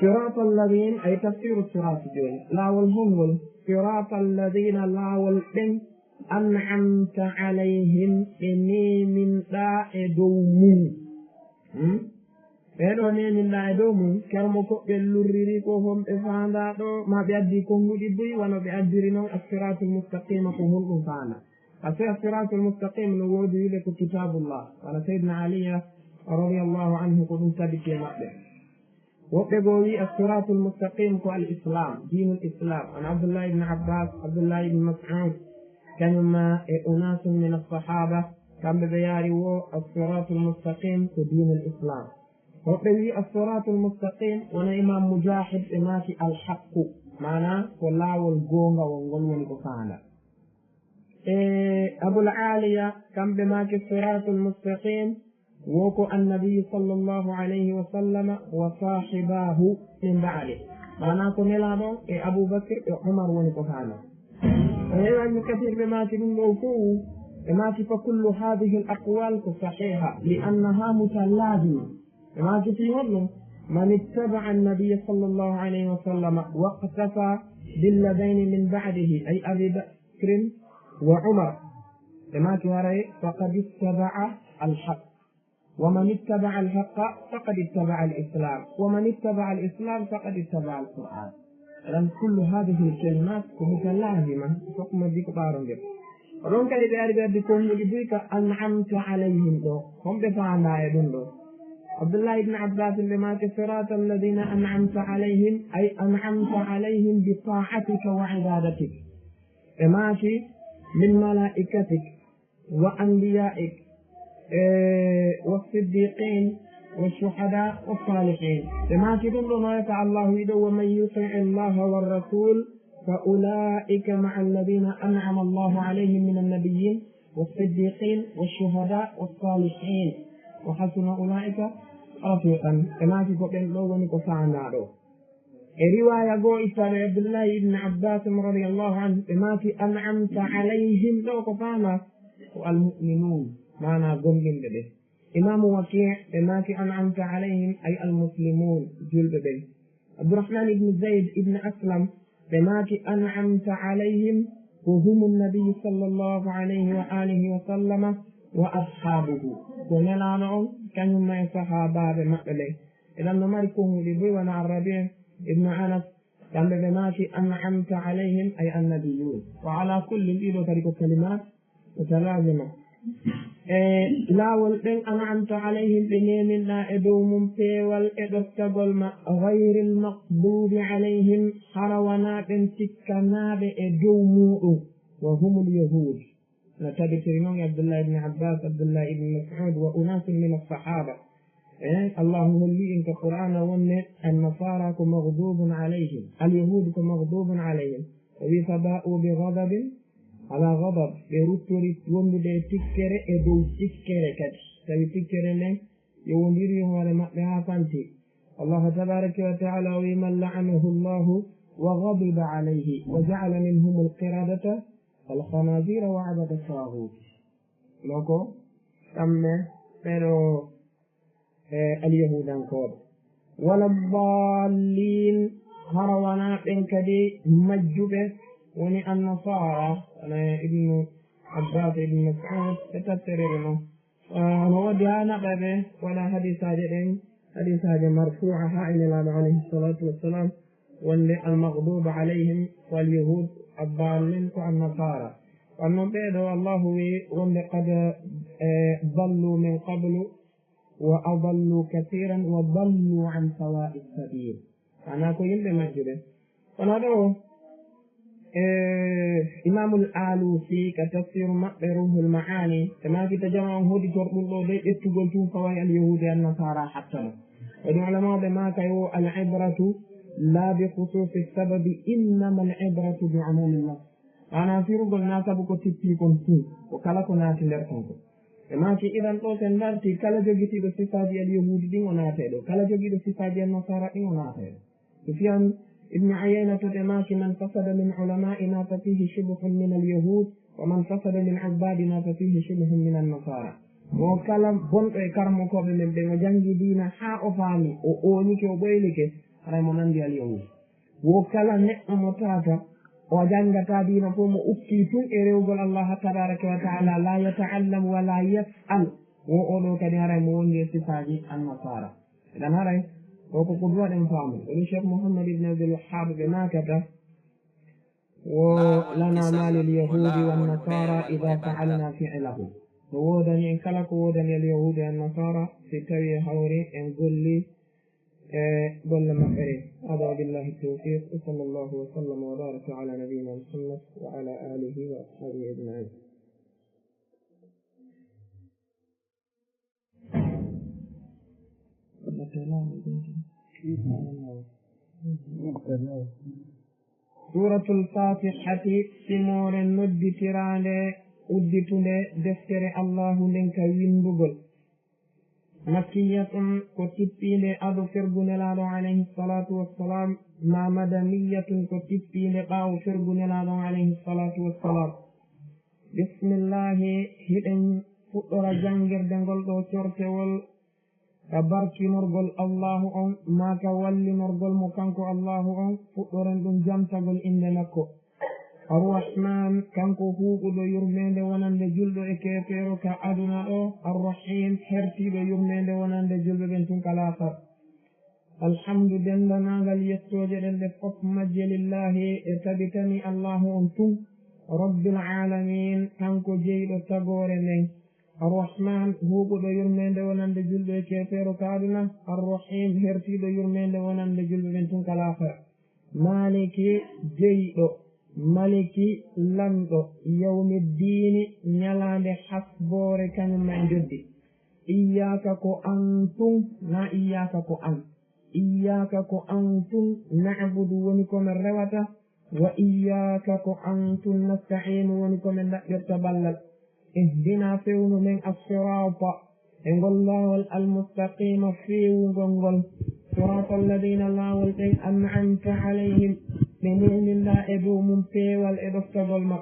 Siratal ladina, ay tafsiru sirat jooni. Laawol hongol? Siratal ladina, laawol ɓen أنعمت عليهم, ɓe neeminɗaa e dow mun. Hmm? Ɓee ɗoo neeminɗaa e dow mun, kermo ko ɓe lurriri ko honɓe faandaa ɗoo, maa ɓe addi konguɗi buy, wano ɓe addiri non as-siraatul mustaqiima ko honɗum faandaa. Parce que as-siraatul mustaqiim no woodi wi'ude ko kitaabullah, wano Sayyidina Aliya radiyallahu anhu ko ɗum tabiti e maɓɓe. Woɓɓe goo wi'i as-siraatul mustaqiim ko al-islaam, diinul islaam. An Abdullah ibn Abbas, Abdullah ibn Mas'ud, kañum ma e unaasun min as-sahaaba, kamɓe ɓe yaari wo as-siraatul mustaqiim ko diinul islaam. Woɓɓe wi'i as-siraatul mustaqiim, wano Imaam Mujaahid, ɓe maaki al-haqqu, maanaa ko laawol goongawol ngol woni ko faandaa. E Abul Aaliya, kamɓe maaki siraatul mustaqiim, wo ko Annabi sallallahu alayhi wa sallama wa saahibaahu min ba'di. Maanaa ko Nelaaɗo e Abu Bakr e Umar woni ko faandaa. E Ibn Kasiir ɓe maaki ɗum ɗoo fow, ɓe maaki fa kullu haadihil aqwaal ko sahiiha, li annahaa mutalaazima. Ɓe maaki fii honɗum? Man ittaba'a Annabiya sallallahu alayhi wa sallama waqtafaa billadayni min ba'dihi, ay Abi Bakr Bakrin wa Umar. Ɓe maaki haray, faqad ittaba'a al-haqq. Wa man ittaba'a al-haqqa faqad ittaba'a al-islam. Wa man ittaba'a al-islam faqad ittaba'a al-Qur'an. Idan kullu hadhihi al-kalimat ko mutalaazima, fof majji ko ɓaarondir. Ko ɗon kadi ɓe ari ɓe addi konguɗi buy ka an'amta alayhim ɗoo. Honɓe faandaa e ɗum ɗoo? Abdullah ibn Abbas ɓe maaki, sirata alladhina an'amta alayhim, ay an'amta alayhim bi ta'atika wa ibadatik. Ɓe maaki, min malaa'ikatik, wa anbiyaa'ik, e, wa siddiqiin, wa shuhadaa, wa saalihiin. Ɓe maaki ɗum ɗoo no ka Allahu wi'i ɗoo, wa man yuti'i Allaha wa rasul, fa ulaa'ika ma'a alladhina an'ama Allahu alayhim min annabiyyin, wa siddiqiin, wa shuhadaa, wa saalihiin, wa hasuna ulaa'ika rafiqan. Ɓe maaki ko ɓen ɗoo woni ko faandaa ɗoo. E riwaaya goo ittaaɗo e Abdullahi ibn Abbas radiyallahu anhu, ɓe maaki, an'amta alayhim ɗoo ko faandaa ko al-mu'minuun, maanaa gomɗinɓe ɓe. Imaamu Waki' ɓe maaki, an'amta alayhim ay al-muslimuun, julɓe ɓen. Abdurrahman ibn Zayd ibn Aslam ɓe maaki, an'amta alayhim ko humu nabiyyu sallallahu alayhi wa alihi wa sallama wa ashaabuhu, ko Nelaaɗo on, kañum ma e sahaabaaɓe maɓɓe ɓen. Idan no mari konguɗi buy wano Arrabi' ibn Anas, kamɓe ɓe maaki, an'amta alayhim, ay annabiyun. Wa ala kullin, ɗiɗo kadi ko kalimat mutalaazima. E laawol ɓen an'amta alayhim, ɓe neeminɗaa e dow mum peewal e ɗoftagol ma, ghayril maghdubi alayhim, hara wanaa ɓen tikkanaaɓe e dow muuɗum, wa humul yahuud. No tabitiri non e Abdullah ibn Abbas, Abdullah ibn Mas'ud, wa unaasun min as-sahaaba. E, Allahu holli en ka Qur'aana wonde, an-nasaara ko maghdubun alayhim, al-yahuud ko maghdubun alayhim. O wi'i, fa baa'u bi ghadabin ala ghadab. Ɓe ruttori wondude e tikkere e dow tikkere kadi. Tawi tikkere nden yowondiri e hoore maɓɓe haa fanti. Allahu tabaaraka wa ta'aala o wi'i, man la'anahu Allahu wa ghadiba alayhi wa ja'ala minhumul qiradata wal khanaziira wa abada taaghut. Ɗoo ko kamɓe ɓee ɗoo, e, alyahuudankooɓe. Wala daalliin, hara wanaa ɓen kadi majjuɓe, woni annasaara, wano Ibnu Abbaas, Ibnu Mas'uud, e tatterere non. Ah, no woodi haa naɓa ɓe waɗa hadiisaaje ɗen, hadiisaaje marfuu'a haa e Nelaaɗo alayhi salaatu wassalaam, wonde al-maghduubu alayhim wal yahuud, ad-daalliin ko annasaara. Kono non ɓee ɗoo, Allaahu wi'i wonde qad, eh, dallu min qablu wa adallu kasiiran wa dallu an sawaa'i sabiil. Maanaa ko yimɓe majjuɓe. Kono ɗoo, e, Imaamul Aaluusi ka tafsiru maɓɓe Ruuhul Ma'aani, ɓe maaki ta jama on hoditor ɗum ɗoo de ƴettugol tun faway al-yahuudi an-nasaara hatta no. Waɗi ulamaaɓe maakay wo al-ibratu laa bi khusuusi sababi, innama al-ibratu bi umuumi nas. Maanaa firugol naa sabu ko tippii kon tun, ko kala ko naati nder kon ko. Ɓe maaki idan ɗoo sen darti kala jogitiiɗo sifaaji al-yahuudi ɗin o naatay ɗoo, kala jogiiɗo sifaaji an-nasaara ɗin o naatay ɗoo. Sufyaan ibn Uyayna to ɓe maaki, man fasada min ulamaa'inaa fa fiihi shibhun min al-yahuud, wa man fasada min ubbaadinaa fa fiihi shibhun min an-nasaara. Wo kala bonɗo e karamokooɓe men ɓen o jangi diina haa o faami, o oonike, o ɓoylike, haray mo nandi al-yahuud. Wo kala neɗɗo mo taata O janngataa diina fof, mo ukkii tun e rewugol Allah tabaraka wa taala, la yata'allam wa la yas'al. Wo oo ɗoo kadi haray mo wondi e sifaaji annasaara. Idan haray ko, ko ko duwaɗen faamu. Woni Cheikh Mouhammad ibn Abdul Wahhab ɓe maakata, wo lana ma lil yahudi wan nasara ida fa'alna fi'lahu. No woodani en kala ko woodani al yahudi an nasara, si tawi hawri en golli e golle maɓɓe ɗen. Hada wa billahi tawfiq, wa sallallahu wa sallama wa baraka ala nabiyyina Muhammad wa ala alihi wa ashabihi ajma'in. Suuratul Faatihati, simoore nodditiraande, udditunde deftere Allaahu nden ka winndugol. Makkiyatun, ko tippiinde ado fergu Nelaaɗo alayhi salaatu wassalaam, ma madaniyatun, ko tippiinde ɓaawo fergu Nelaaɗo alayhi salaatu wassalaam. Bismillaahi, hiɗen fuɗɗora janngirde ngol ɗoo cortewol ka barkinorgol Allaahu on, maa ka wallinorgol mo kanko Allaahu on, fuɗɗoren ɗum jantagol innde makko. Arrahmaan, kanko huuɓuɗo yurmeende wonande julɗo e keefeero ka aduna ɗoo, Arrahiim, hertiiɗo yurmeende wonande julɓe ɓen tun ka laakara. Alhamdu, denndaangal yettooje ɗen ɗe fof majje, lillaahi, e tabitani Allaahu on tun, Rabbil aalamiin, kanko jeyɗo tagoore nden. Arrahmaan, huuɓuɗo yurmeende wonande julɓe e keefeero ka aduna. Arrahiim, hertiiɗo yurmeende wonande julɓe ɓen tun ka laakara. Maaliki, jeyɗo. Maliki, lanɗo. Yawmiddiini, ñalaande hasboore, kañum ma e njoɓdi. Iyyaaka, ko an tun, naa iyyaaka, ko an. Iyyaaka, ko an tun, na'budu, woni ko men rewata, wa iyyaaka, ko an tun, nasta'iinu, woni ko men ɗaɓɓirta ballal. Ihdinaa, fewnu men, as-siraata, e ngol laawol, al-mustaqiima, feewungol ngol, siraata alladiina, laawol ɓen, an'amta alayhim, ɓe neeminɗaa e dow mum peewal e ɗoftagol ma.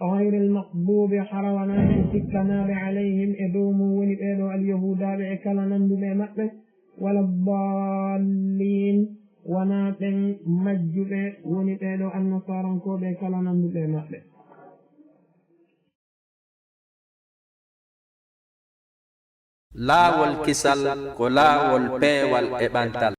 Ghayril maghduubi, hara wanaa ɓen sikkanaaɓe, alayhim, e dow mum, woni ɓee ɗoo alyahuudaaɓe e kala nannduɓe e maɓɓe, wala ddaalliin, wanaa ɓen majjuɓe, woni ɓee ɗoo annasaarankooɓe e kala nannduɓe e maɓɓe. Laawol kisal ko laawol peewal e ɓantal.